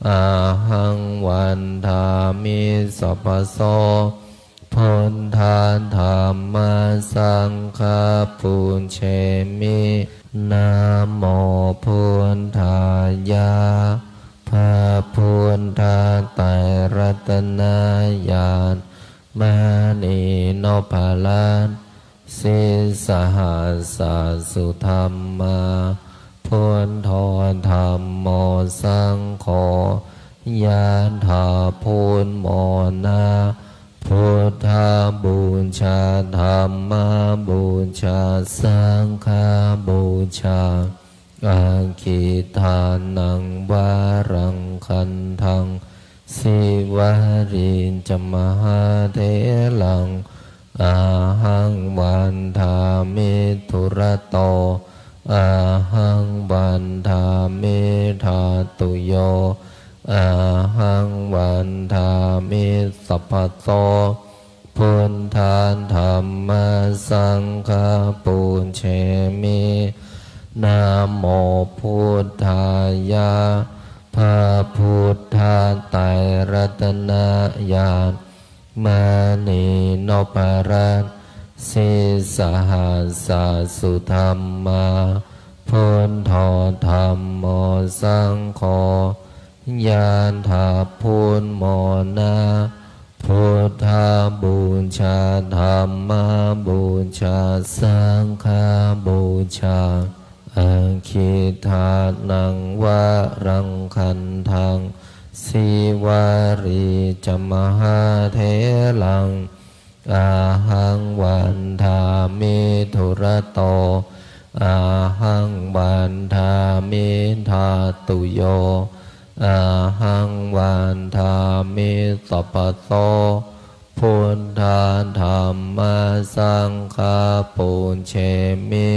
ahaṃ vandāmi sabbaso. Buddha dhamma saṅgha pūjemi. Namo buddhāya. พระพุทธไตรรัตนญาณ มณีนพรัตน์ sīsahassa sudhammā. Buddho dhammo saṅgho. Yathā buddhamona, buddhapūjā, dhammapūjā, saṅghapūjā. Aggidānaṃ varaṃ gandhaṃ, sīvalī ca mahātheraṃ, ahaṃ vandāmi dūrato, ahaṃ vandāmi dhātuyo, ahaṃ vandāmi sabbaso. Buddha dhamma saṅgha pūjemi. Namo buddhāya. พระพุทธไตรรัตนญาณ มณีนพรัตน์ sīsahassa sudhammā. Buddho dhammo saṅgho. Yadā buddhamona, buddhapūjā, dhammapūjā, saṅghapūjā. Aggidānaṃ varaṃ gandhaṃ, sīvalī ca mahātheraṃ. Ahaṃ vandāmi dūrato, ahaṃ vandāmi dhātuyo, ahaṃ vandāmi sabbaso. Buddha dhamma saṅgha pūjemi.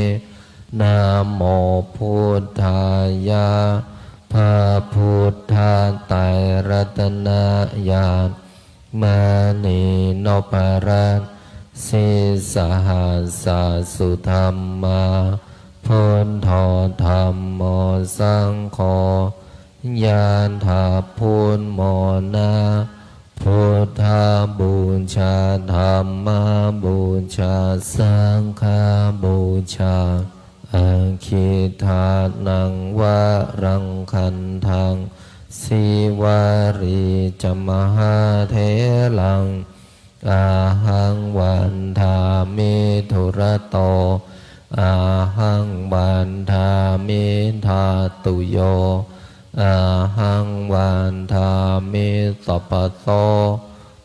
Namo buddhāya. พระพุทธไตรรัตนญาณ มณีนพรัตน์ sīsahassa sudhammā. Buddho dhammo saṅgho. Yadā buddhamona, buddhapūjā, dhammapūjā, saṅghapūjā. Aggidānaṃ varaṃ gandhaṃ, sīvalī ca mahātheraṃ. Ahaṃ vandāmi dūrato, ahaṃ vandāmi dhātuyo, ahaṃ vandāmi sabbaso.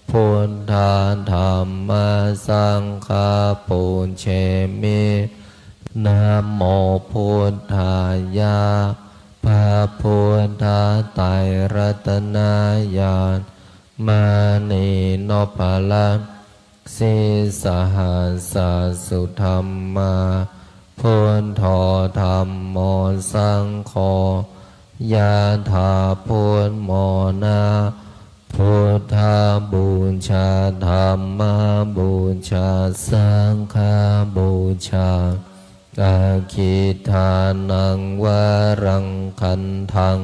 Buddha dhamma saṅgha pūjemi. Namo buddhāya. พระพุทธไตรรัตนญาณ มณีนพรัตน์ sīsahassa sudhammā. Buddho dhammo saṅgho. Yadā buddhamona, buddhapūjā, dhammapūjā, saṅghapūjā. Aggidānaṃ varaṃ gandhaṃ,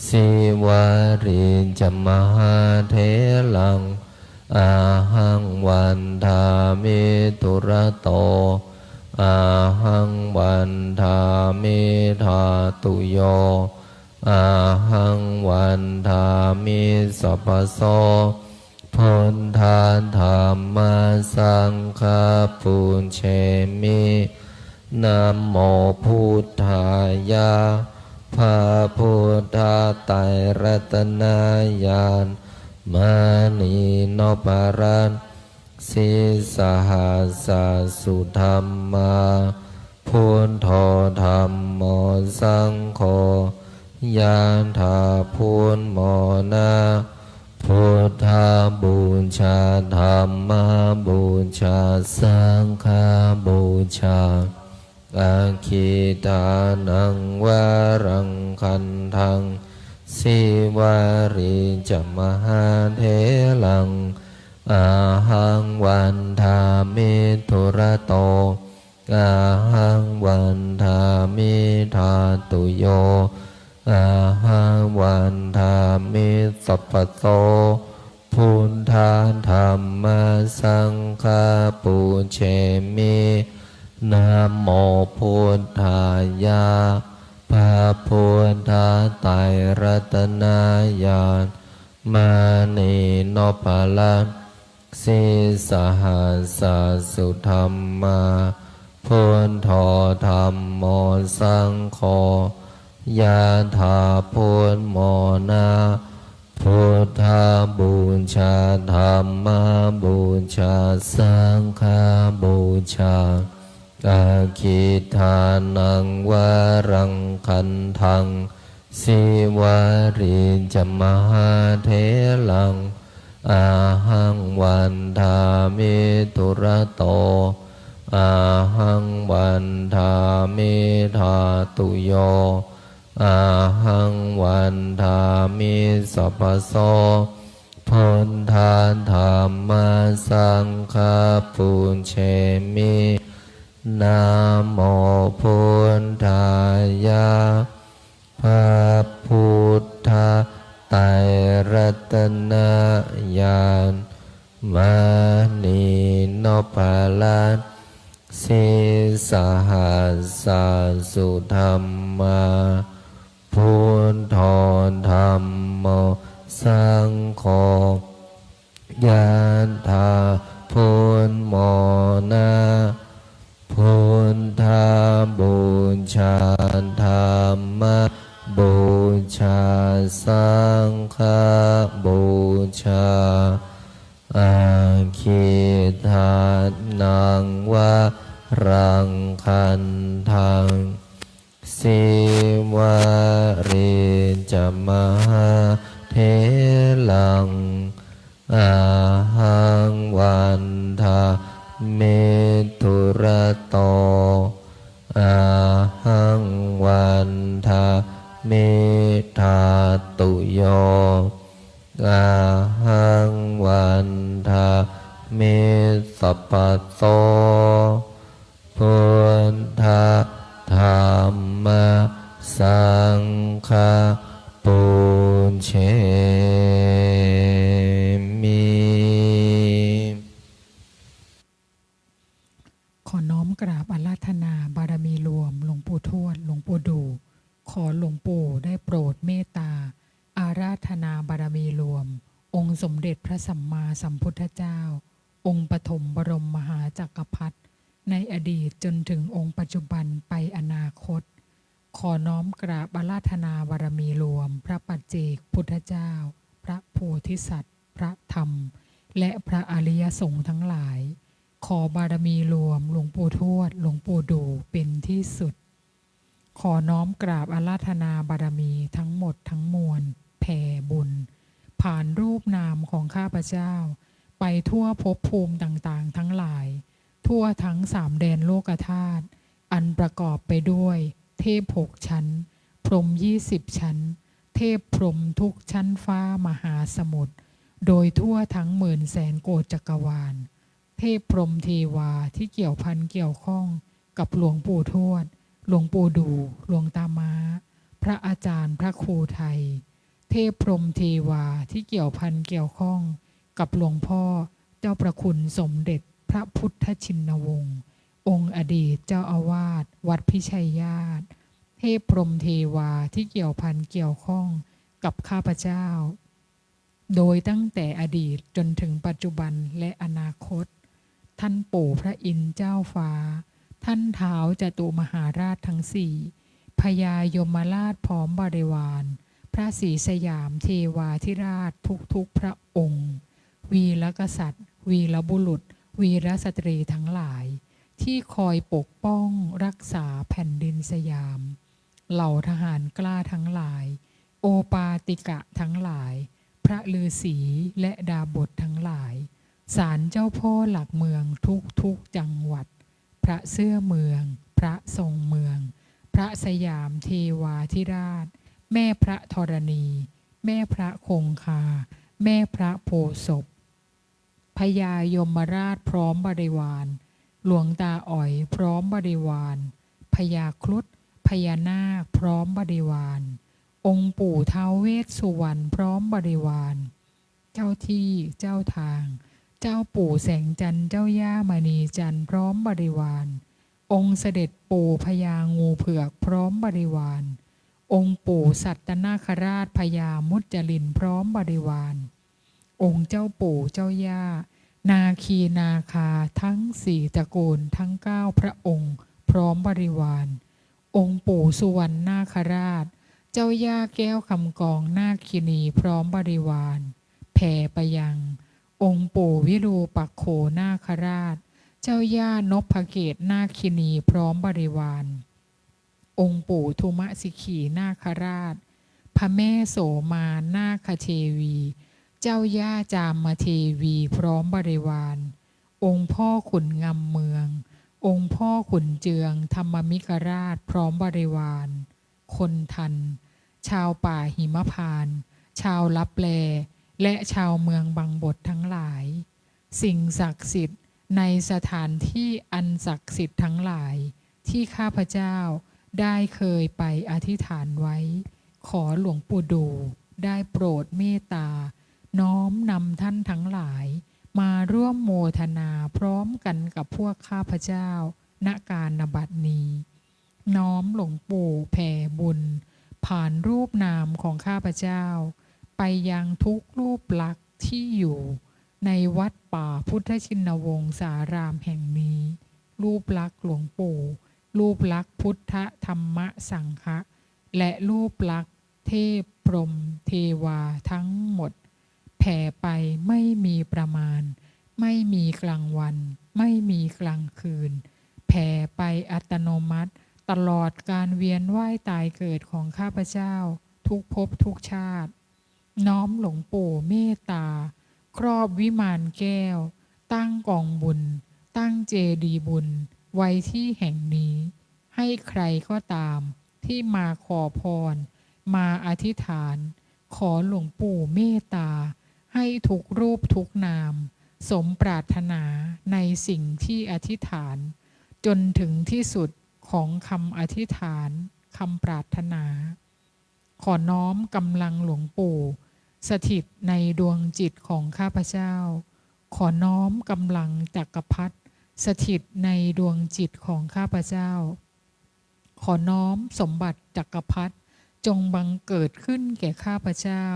sīvalī ca mahātheraṃ. Ahaṃ vandāmi dūrato, ahaṃ vandāmi dhātuyo, ahaṃ vandāmi sabbaso. Buddha dhamma saṅgha pūjemi. Namo buddhāya. พระพุทธไตรรัตนญาณ มณีนพรัตน์ sīsahassa sudhammā. Buddho dhammo saṅgho. Yadā buddhamona, buddhapūjā, dhammapūjā, saṅghapūjā. Aggidānaṃ varaṃ gandhaṃ, sīvalī ca mahātheraṃ. Ahaṃ vandāmi dūrato, ahaṃ vandāmi dhātuyo, ahaṃ vandāmi sabbaso. Buddha dhamma saṅgha pūjemi. Namo buddhāya. พระพุทธไตรรัตนญาณ มณีนพรัตน์ sīsahassa sudhammā. Buddho dhammo saṅgho. Yadā buddhamona, buddhapūjā, dhammapūjā, saṅghapūjā. Aggidānaṃ varaṃ gandhaṃ, sīvalī ca mahātheraṃ. Ahaṃ vandāmi dūrato, ahaṃ vandāmi dhātuyo, ahaṃ vandāmi sabbaso. Buddha dhamma saṅgha pūjemi. Namo buddhāya. พระพุทธไตรรัตนญาณ มณีนพรัตน์ sīsahassa sudhammā. Buddho dhammo saṅgho. Yadā buddhamona, buddhapūjā, dhammapūjā, saṅghapūjā. Aggidānaṃ varaṃ khandhaṃ, Sīvalī ca mahātheraṃ, ahaṃ vandāmi dūrato, ahaṃ vandāmi dhātuyo, ahaṃ vandāmi sabbaso. Buddha dhamma saṅgha pūjemi. ขอน้อมกราบอาราธนาบารมีรวมหลวงปู่ทวด หลวงปู่ดู่ ขอหลวงปู่ได้โปรดเมตตาอาราธนาบารมีรวม องค์สมเด็จพระสัมมาสัมพุทธเจ้า องค์ปฐมบรมมหาจักรพรรดิ ในอดีตจนถึงองค์ปัจจุบันไปอนาคต ขอน้อมกราบอาราธนาบารมีรวมพระปัจเจกพุทธเจ้า พระโพธิสัตว์ พระธรรม และพระอริยสงฆ์ทั้งหลาย ขอบารมีรวมหลวงปู่ทวด หลวงปู่ดู่เป็นที่สุด ขอน้อมกราบอาราธนาบารมีทั้งหมดทั้งมวล แผ่บุญ ผ่านรูปนามของข้าพเจ้า ไปทั่วภพภูมิต่างๆ ทั้งหลาย ทั่วทั้งสามแดนโลกธาตุ อันประกอบไปด้วยเทพหกชั้น พรหมยี่สิบชั้น เทพพรหมทุกชั้นฟ้ามหาสมุทร โดยทั่วทั้งหมื่นแสนโกฏจักรวาล เทพพรหมเทวาที่เกี่ยวพันเกี่ยวข้องกับหลวงปู่ทวด หลวงปู่ดู่ หลวงตาม้า พระอาจารย์พระครูไทย เทพพรหมเทวาที่เกี่ยวพันเกี่ยวข้องกับหลวงพ่อเจ้าประคุณสมเด็จพระพุทธชินวงศ์ องค์อดีตเจ้าอาวาสวัดพิชัยญาติ เทพพรหมเทวาที่เกี่ยวพันเกี่ยวข้องกับข้าพเจ้า โดยตั้งแต่อดีตจนถึงปัจจุบันและอนาคต ท่านปู่พระอินทร์เจ้าฟ้า ท่านท้าวจตุมหาราชทั้งสี่ พญายมราชพร้อมบริวาร พระศรีสยามเทวาธิราชทุกๆพระองค์ วีรกษัตริย์ วีรบุรุษ วีรสตรีทั้งหลาย ที่คอยปกป้องรักษาแผ่นดินสยาม เหล่าทหารกล้าทั้งหลาย โอปาติกะทั้งหลาย พระฤาษีและดาบสทั้งหลาย ศาลเจ้าพ่อหลักเมืองทุกๆจังหวัด พระเสื้อเมือง พระทรงเมือง พระสยามเทวาธิราช แม่พระธรณี แม่พระคงคา แม่พระโพธิ์ศพ พญายมราชพร้อมบริวาร หลวงตาอ๋อยพร้อมบริวาร พญาครุฑ พญานาคพร้อมบริวาร องค์ปู่ท้าวเวสสุวรรณพร้อมบริวาร เจ้าที่เจ้าทาง เจ้าปู่แสงจันทร์ เจ้าย่ามณีจันทร์พร้อมบริวาร องค์เสด็จปู่พญางูเผือกพร้อมบริวาร องค์ปู่สัตตนาคราช พญามุจลินพร้อมบริวาร องค์เจ้าปู่เจ้าย่า นาคีนาคาทั้งสี่ตระกูลทั้งเก้าพระองค์พร้อมบริวาร องค์ปู่สุวรรณนาคราช เจ้าย่าแก้วคำกองนาคินีพร้อมบริวาร แผ่ไปยัง องค์ปู่วิรูปักโขนาคราช เจ้าย่านพเกตนาคินีพร้อมบริวาร องค์ปู่ทุมสิขีนาคราช พระแม่โสมานาคเทวี เจ้าย่าจามเทวีพร้อมบริวาร องค์พ่อขุนงำเมือง องค์พ่อขุนเจืองธรรมมิกราชพร้อมบริวาร คนทัน ชาวป่าหิมพานต์ ชาวลับแล และชาวเมืองบังบดทั้งหลาย สิ่งศักดิ์สิทธิ์ในสถานที่อันศักดิ์สิทธิ์ทั้งหลาย ที่ข้าพเจ้าได้เคยไปอธิษฐานไว้ ขอหลวงปู่ดู่ได้โปรดเมตตา น้อมนำท่านทั้งหลาย มาร่วมโมทนาพร้อมกันกับพวกข้าพเจ้า ณ การณบัดนี้ น้อมหลวงปู่แผ่บุญ ผ่านรูปนามของข้าพเจ้า ไปยังทุกรูปลักษณ์ที่อยู่ในวัดป่าพุทธชินวงศารามแห่งนี้ รูปลักษณ์หลวงปู่ รูปลักษณ์พุทธธรรมสังฆะ และรูปลักษณ์เทพพรหมเทวาทั้งหมด แผ่ไปไม่มีประมาณ ไม่มีกลางวัน ไม่มีกลางคืน แผ่ไปอัตโนมัติ ตลอดการเวียนว่ายตายเกิดของข้าพเจ้า ทุกภพทุกชาติ น้อมหลวงปู่เมตตา ครอบวิมานแก้ว ตั้งกองบุญ ตั้งเจดีย์บุญ ไว้ที่แห่งนี้ ให้ใครก็ตามที่มาขอพร มาอธิษฐาน ขอหลวงปู่เมตตา ให้ทุกรูปทุกนาม สมปรารถนาในสิ่งที่อธิษฐาน จนถึงที่สุดของคำอธิษฐาน คำปรารถนา ขอน้อมกำลังหลวงปู่ สถิตในดวงจิตของข้าพเจ้า ขอน้อมกำลังจักรพรรดิ สถิตในดวงจิตของข้าพเจ้า ขอน้อมสมบัติจักรพรรดิ จงบังเกิดขึ้นแก่ข้าพเจ้า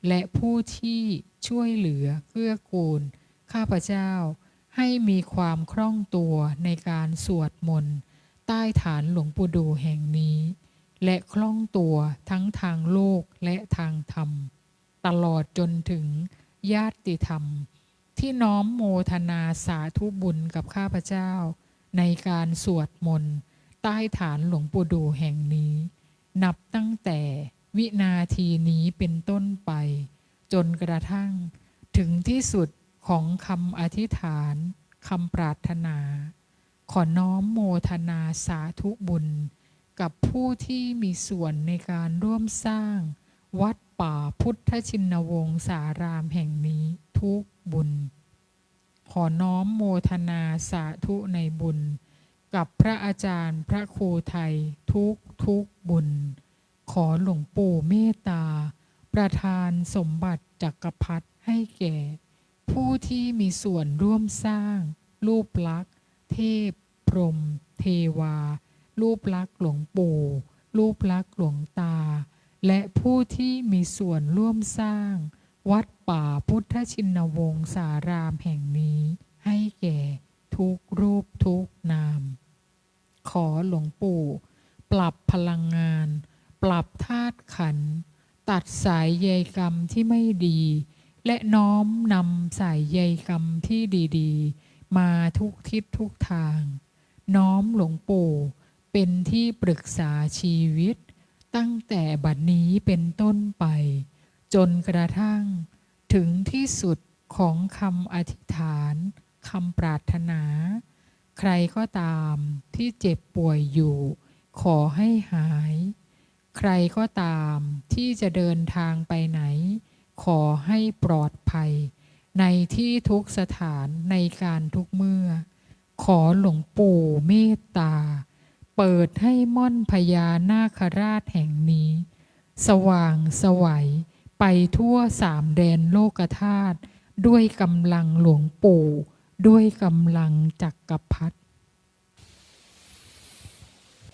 และผู้ที่ช่วยเหลือเกื้อกูลข้าพเจ้า ให้มีความคล่องตัวในการสวดมนต์ ใต้ฐานหลวงปู่ดู่แห่งนี้ และคล่องตัวทั้งทางโลกและทางธรรม ตลอดจนถึงญาติธรรม ที่น้อมโมทนาสาธุบุญกับข้าพเจ้า ในการสวดมนต์ ใต้ฐานหลวงปู่ดู่แห่งนี้ นับตั้งแต่วินาทีนี้เป็นต้นไป จนกระทั่งถึงที่สุดของคำอธิษฐาน คำปรารถนา ขอน้อมโมทนาสาธุบุญ กับผู้ที่มีส่วนในการร่วมสร้างวัดป่าพุทธชินวงศารามแห่งนี้ทุกบุญ ขอน้อมโมทนาสาธุในบุญ กับพระอาจารย์พระครูไทยทุกทุกบุญ ขอหลวงปู่เมตตา ประทานสมบัติจักรพรรดิให้แก่ ผู้ที่มีส่วนร่วมสร้าง รูปลักษณ์เทพ พรหม เทวา รูปลักษณ์หลวงปู่ รูปลักษณ์หลวงตา และผู้ที่มีส่วนร่วมสร้าง วัดป่าพุทธชินวงศารามแห่งนี้ ให้แก่ทุกรูปทุกนาม ขอหลวงปู่ ปรับพลังงาน ปรับธาตุขันธ์ ตัดสายใยกรรมที่ไม่ดี และน้อมนำสายใยกรรมที่ดีๆ มาทุกทิศทุกทาง น้อมหลวงปู่เป็นที่ปรึกษาชีวิต ตั้งแต่บัดนี้เป็นต้นไป จนกระทั่งถึงที่สุดของคำอธิษฐาน คำปรารถนา ใครก็ตามที่เจ็บป่วยอยู่ ขอให้หาย ใครก็ตามที่จะเดินทางไปไหน ขอให้ปลอดภัย ในที่ทุกสถานในการทุกเมื่อ ขอหลวงปู่เมตตา เปิดให้ม่อนพญานาคราชแห่งนี้ สว่างไสวไปทั่วสามแดนโลกธาตุ ด้วยกำลังหลวงปู่ ด้วยกำลังจักรพรรดิ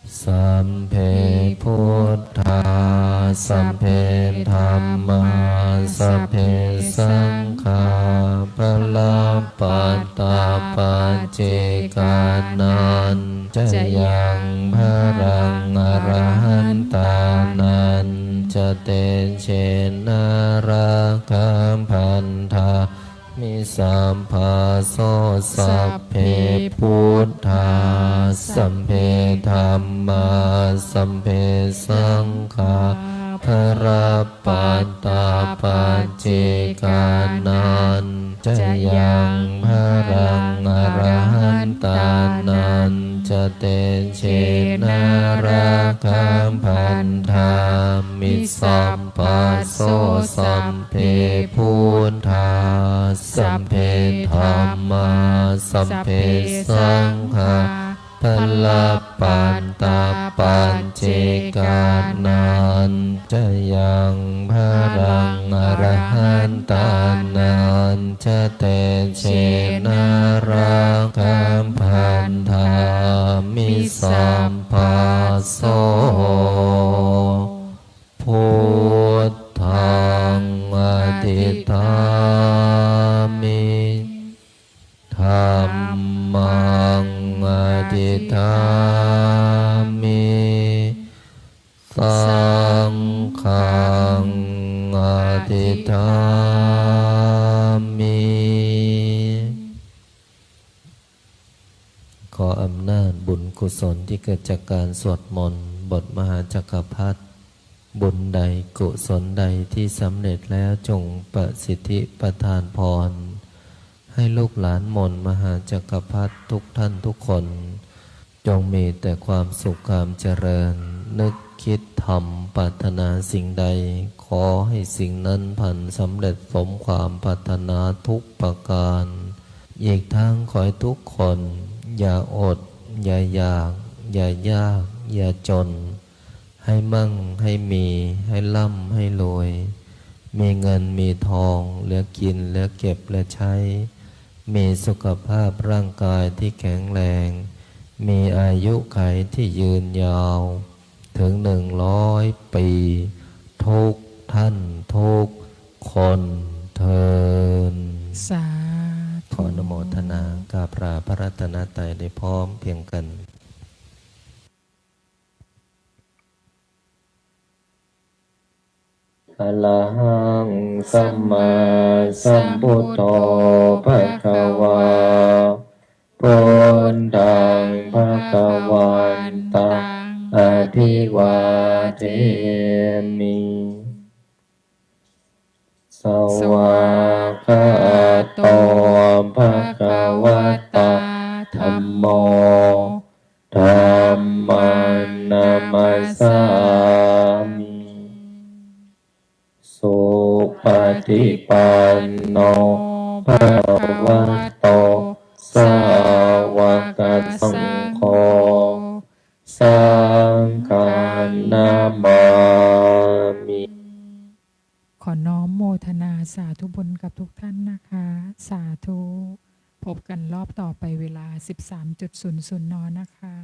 Sabbe buddhā, sabbe dhammā, sabbe saṅghā, balappattā paccekānañca yaṃ balaṃ arahantānañca tejena rakkhaṃ bandhā mi sabbaso. Sabbe buddhā, sabbe dhammā, sabbe saṅghā, balappattā paccekānañca yaṃ balaṃ arahantānañca tejena rakkhaṃ bandhā mi sabbaso. Sabbe buddhā, sabbe dhammā, sabbe saṅghā, balappattā paccekānañca yaṃ balaṃ arahantānañca tejena rakkhaṃ bandhā mi sabbaso. so buddhaṃ adhiṭṭhāmi, dhammaṃ adhiṭṭhāmi, saṅghaṃ adhiṭṭhāmi. ขออำนาจบุญกุศลที่เกิดจากการสวดมนต์บทมหาจักรพรรดิ บุญใดกุศลใดที่สำเร็จแล้วจงประสิทธิประทานพร ให้ลูกหลานมนต์มหาจักรพรรดิทุกท่านทุกคน จงมีแต่ความสุขความเจริญ นึกคิดทำปรารถนาสิ่งใด ขอให้สิ่งนั้นพลันสำเร็จสมความปรารถนาทุกประการ อีกทั้งขอให้ทุกคน อย่าอด อย่าอยาก อย่ายาก อย่าจน ให้มั่ง ให้มี ให้ร่ำ ให้รวย มีเงิน มีทอง เหลือกิน เหลือเก็บ เหลือใช้ มีสุขภาพร่างกายที่แข็งแรง มีอายุขัยที่ยืนยาว ถึงหนึ่งร้อยปี ทุกท่านทุกคนเทอญ สาธุ ขออนุโมทนากราบลาพระรัตนตรัยได้พร้อมเพียงกัน Arahaṃ sammāsambuddho bhagavā, buddhaṃ bhagavantaṃ abhivādemi. Svākkhāto bhagavatā dhammo, dhammaṃ namassāmi. Supaṭipanno bhagavato sāvakasaṅgho, saṅghaṃ namāmi. ขอน้อมโมทนาสาธุบุญกับทุกท่านนะคะ สาธุ พบกันรอบต่อไปเวลา สิบสามจุดศูนย์ศูนย์ น นะคะ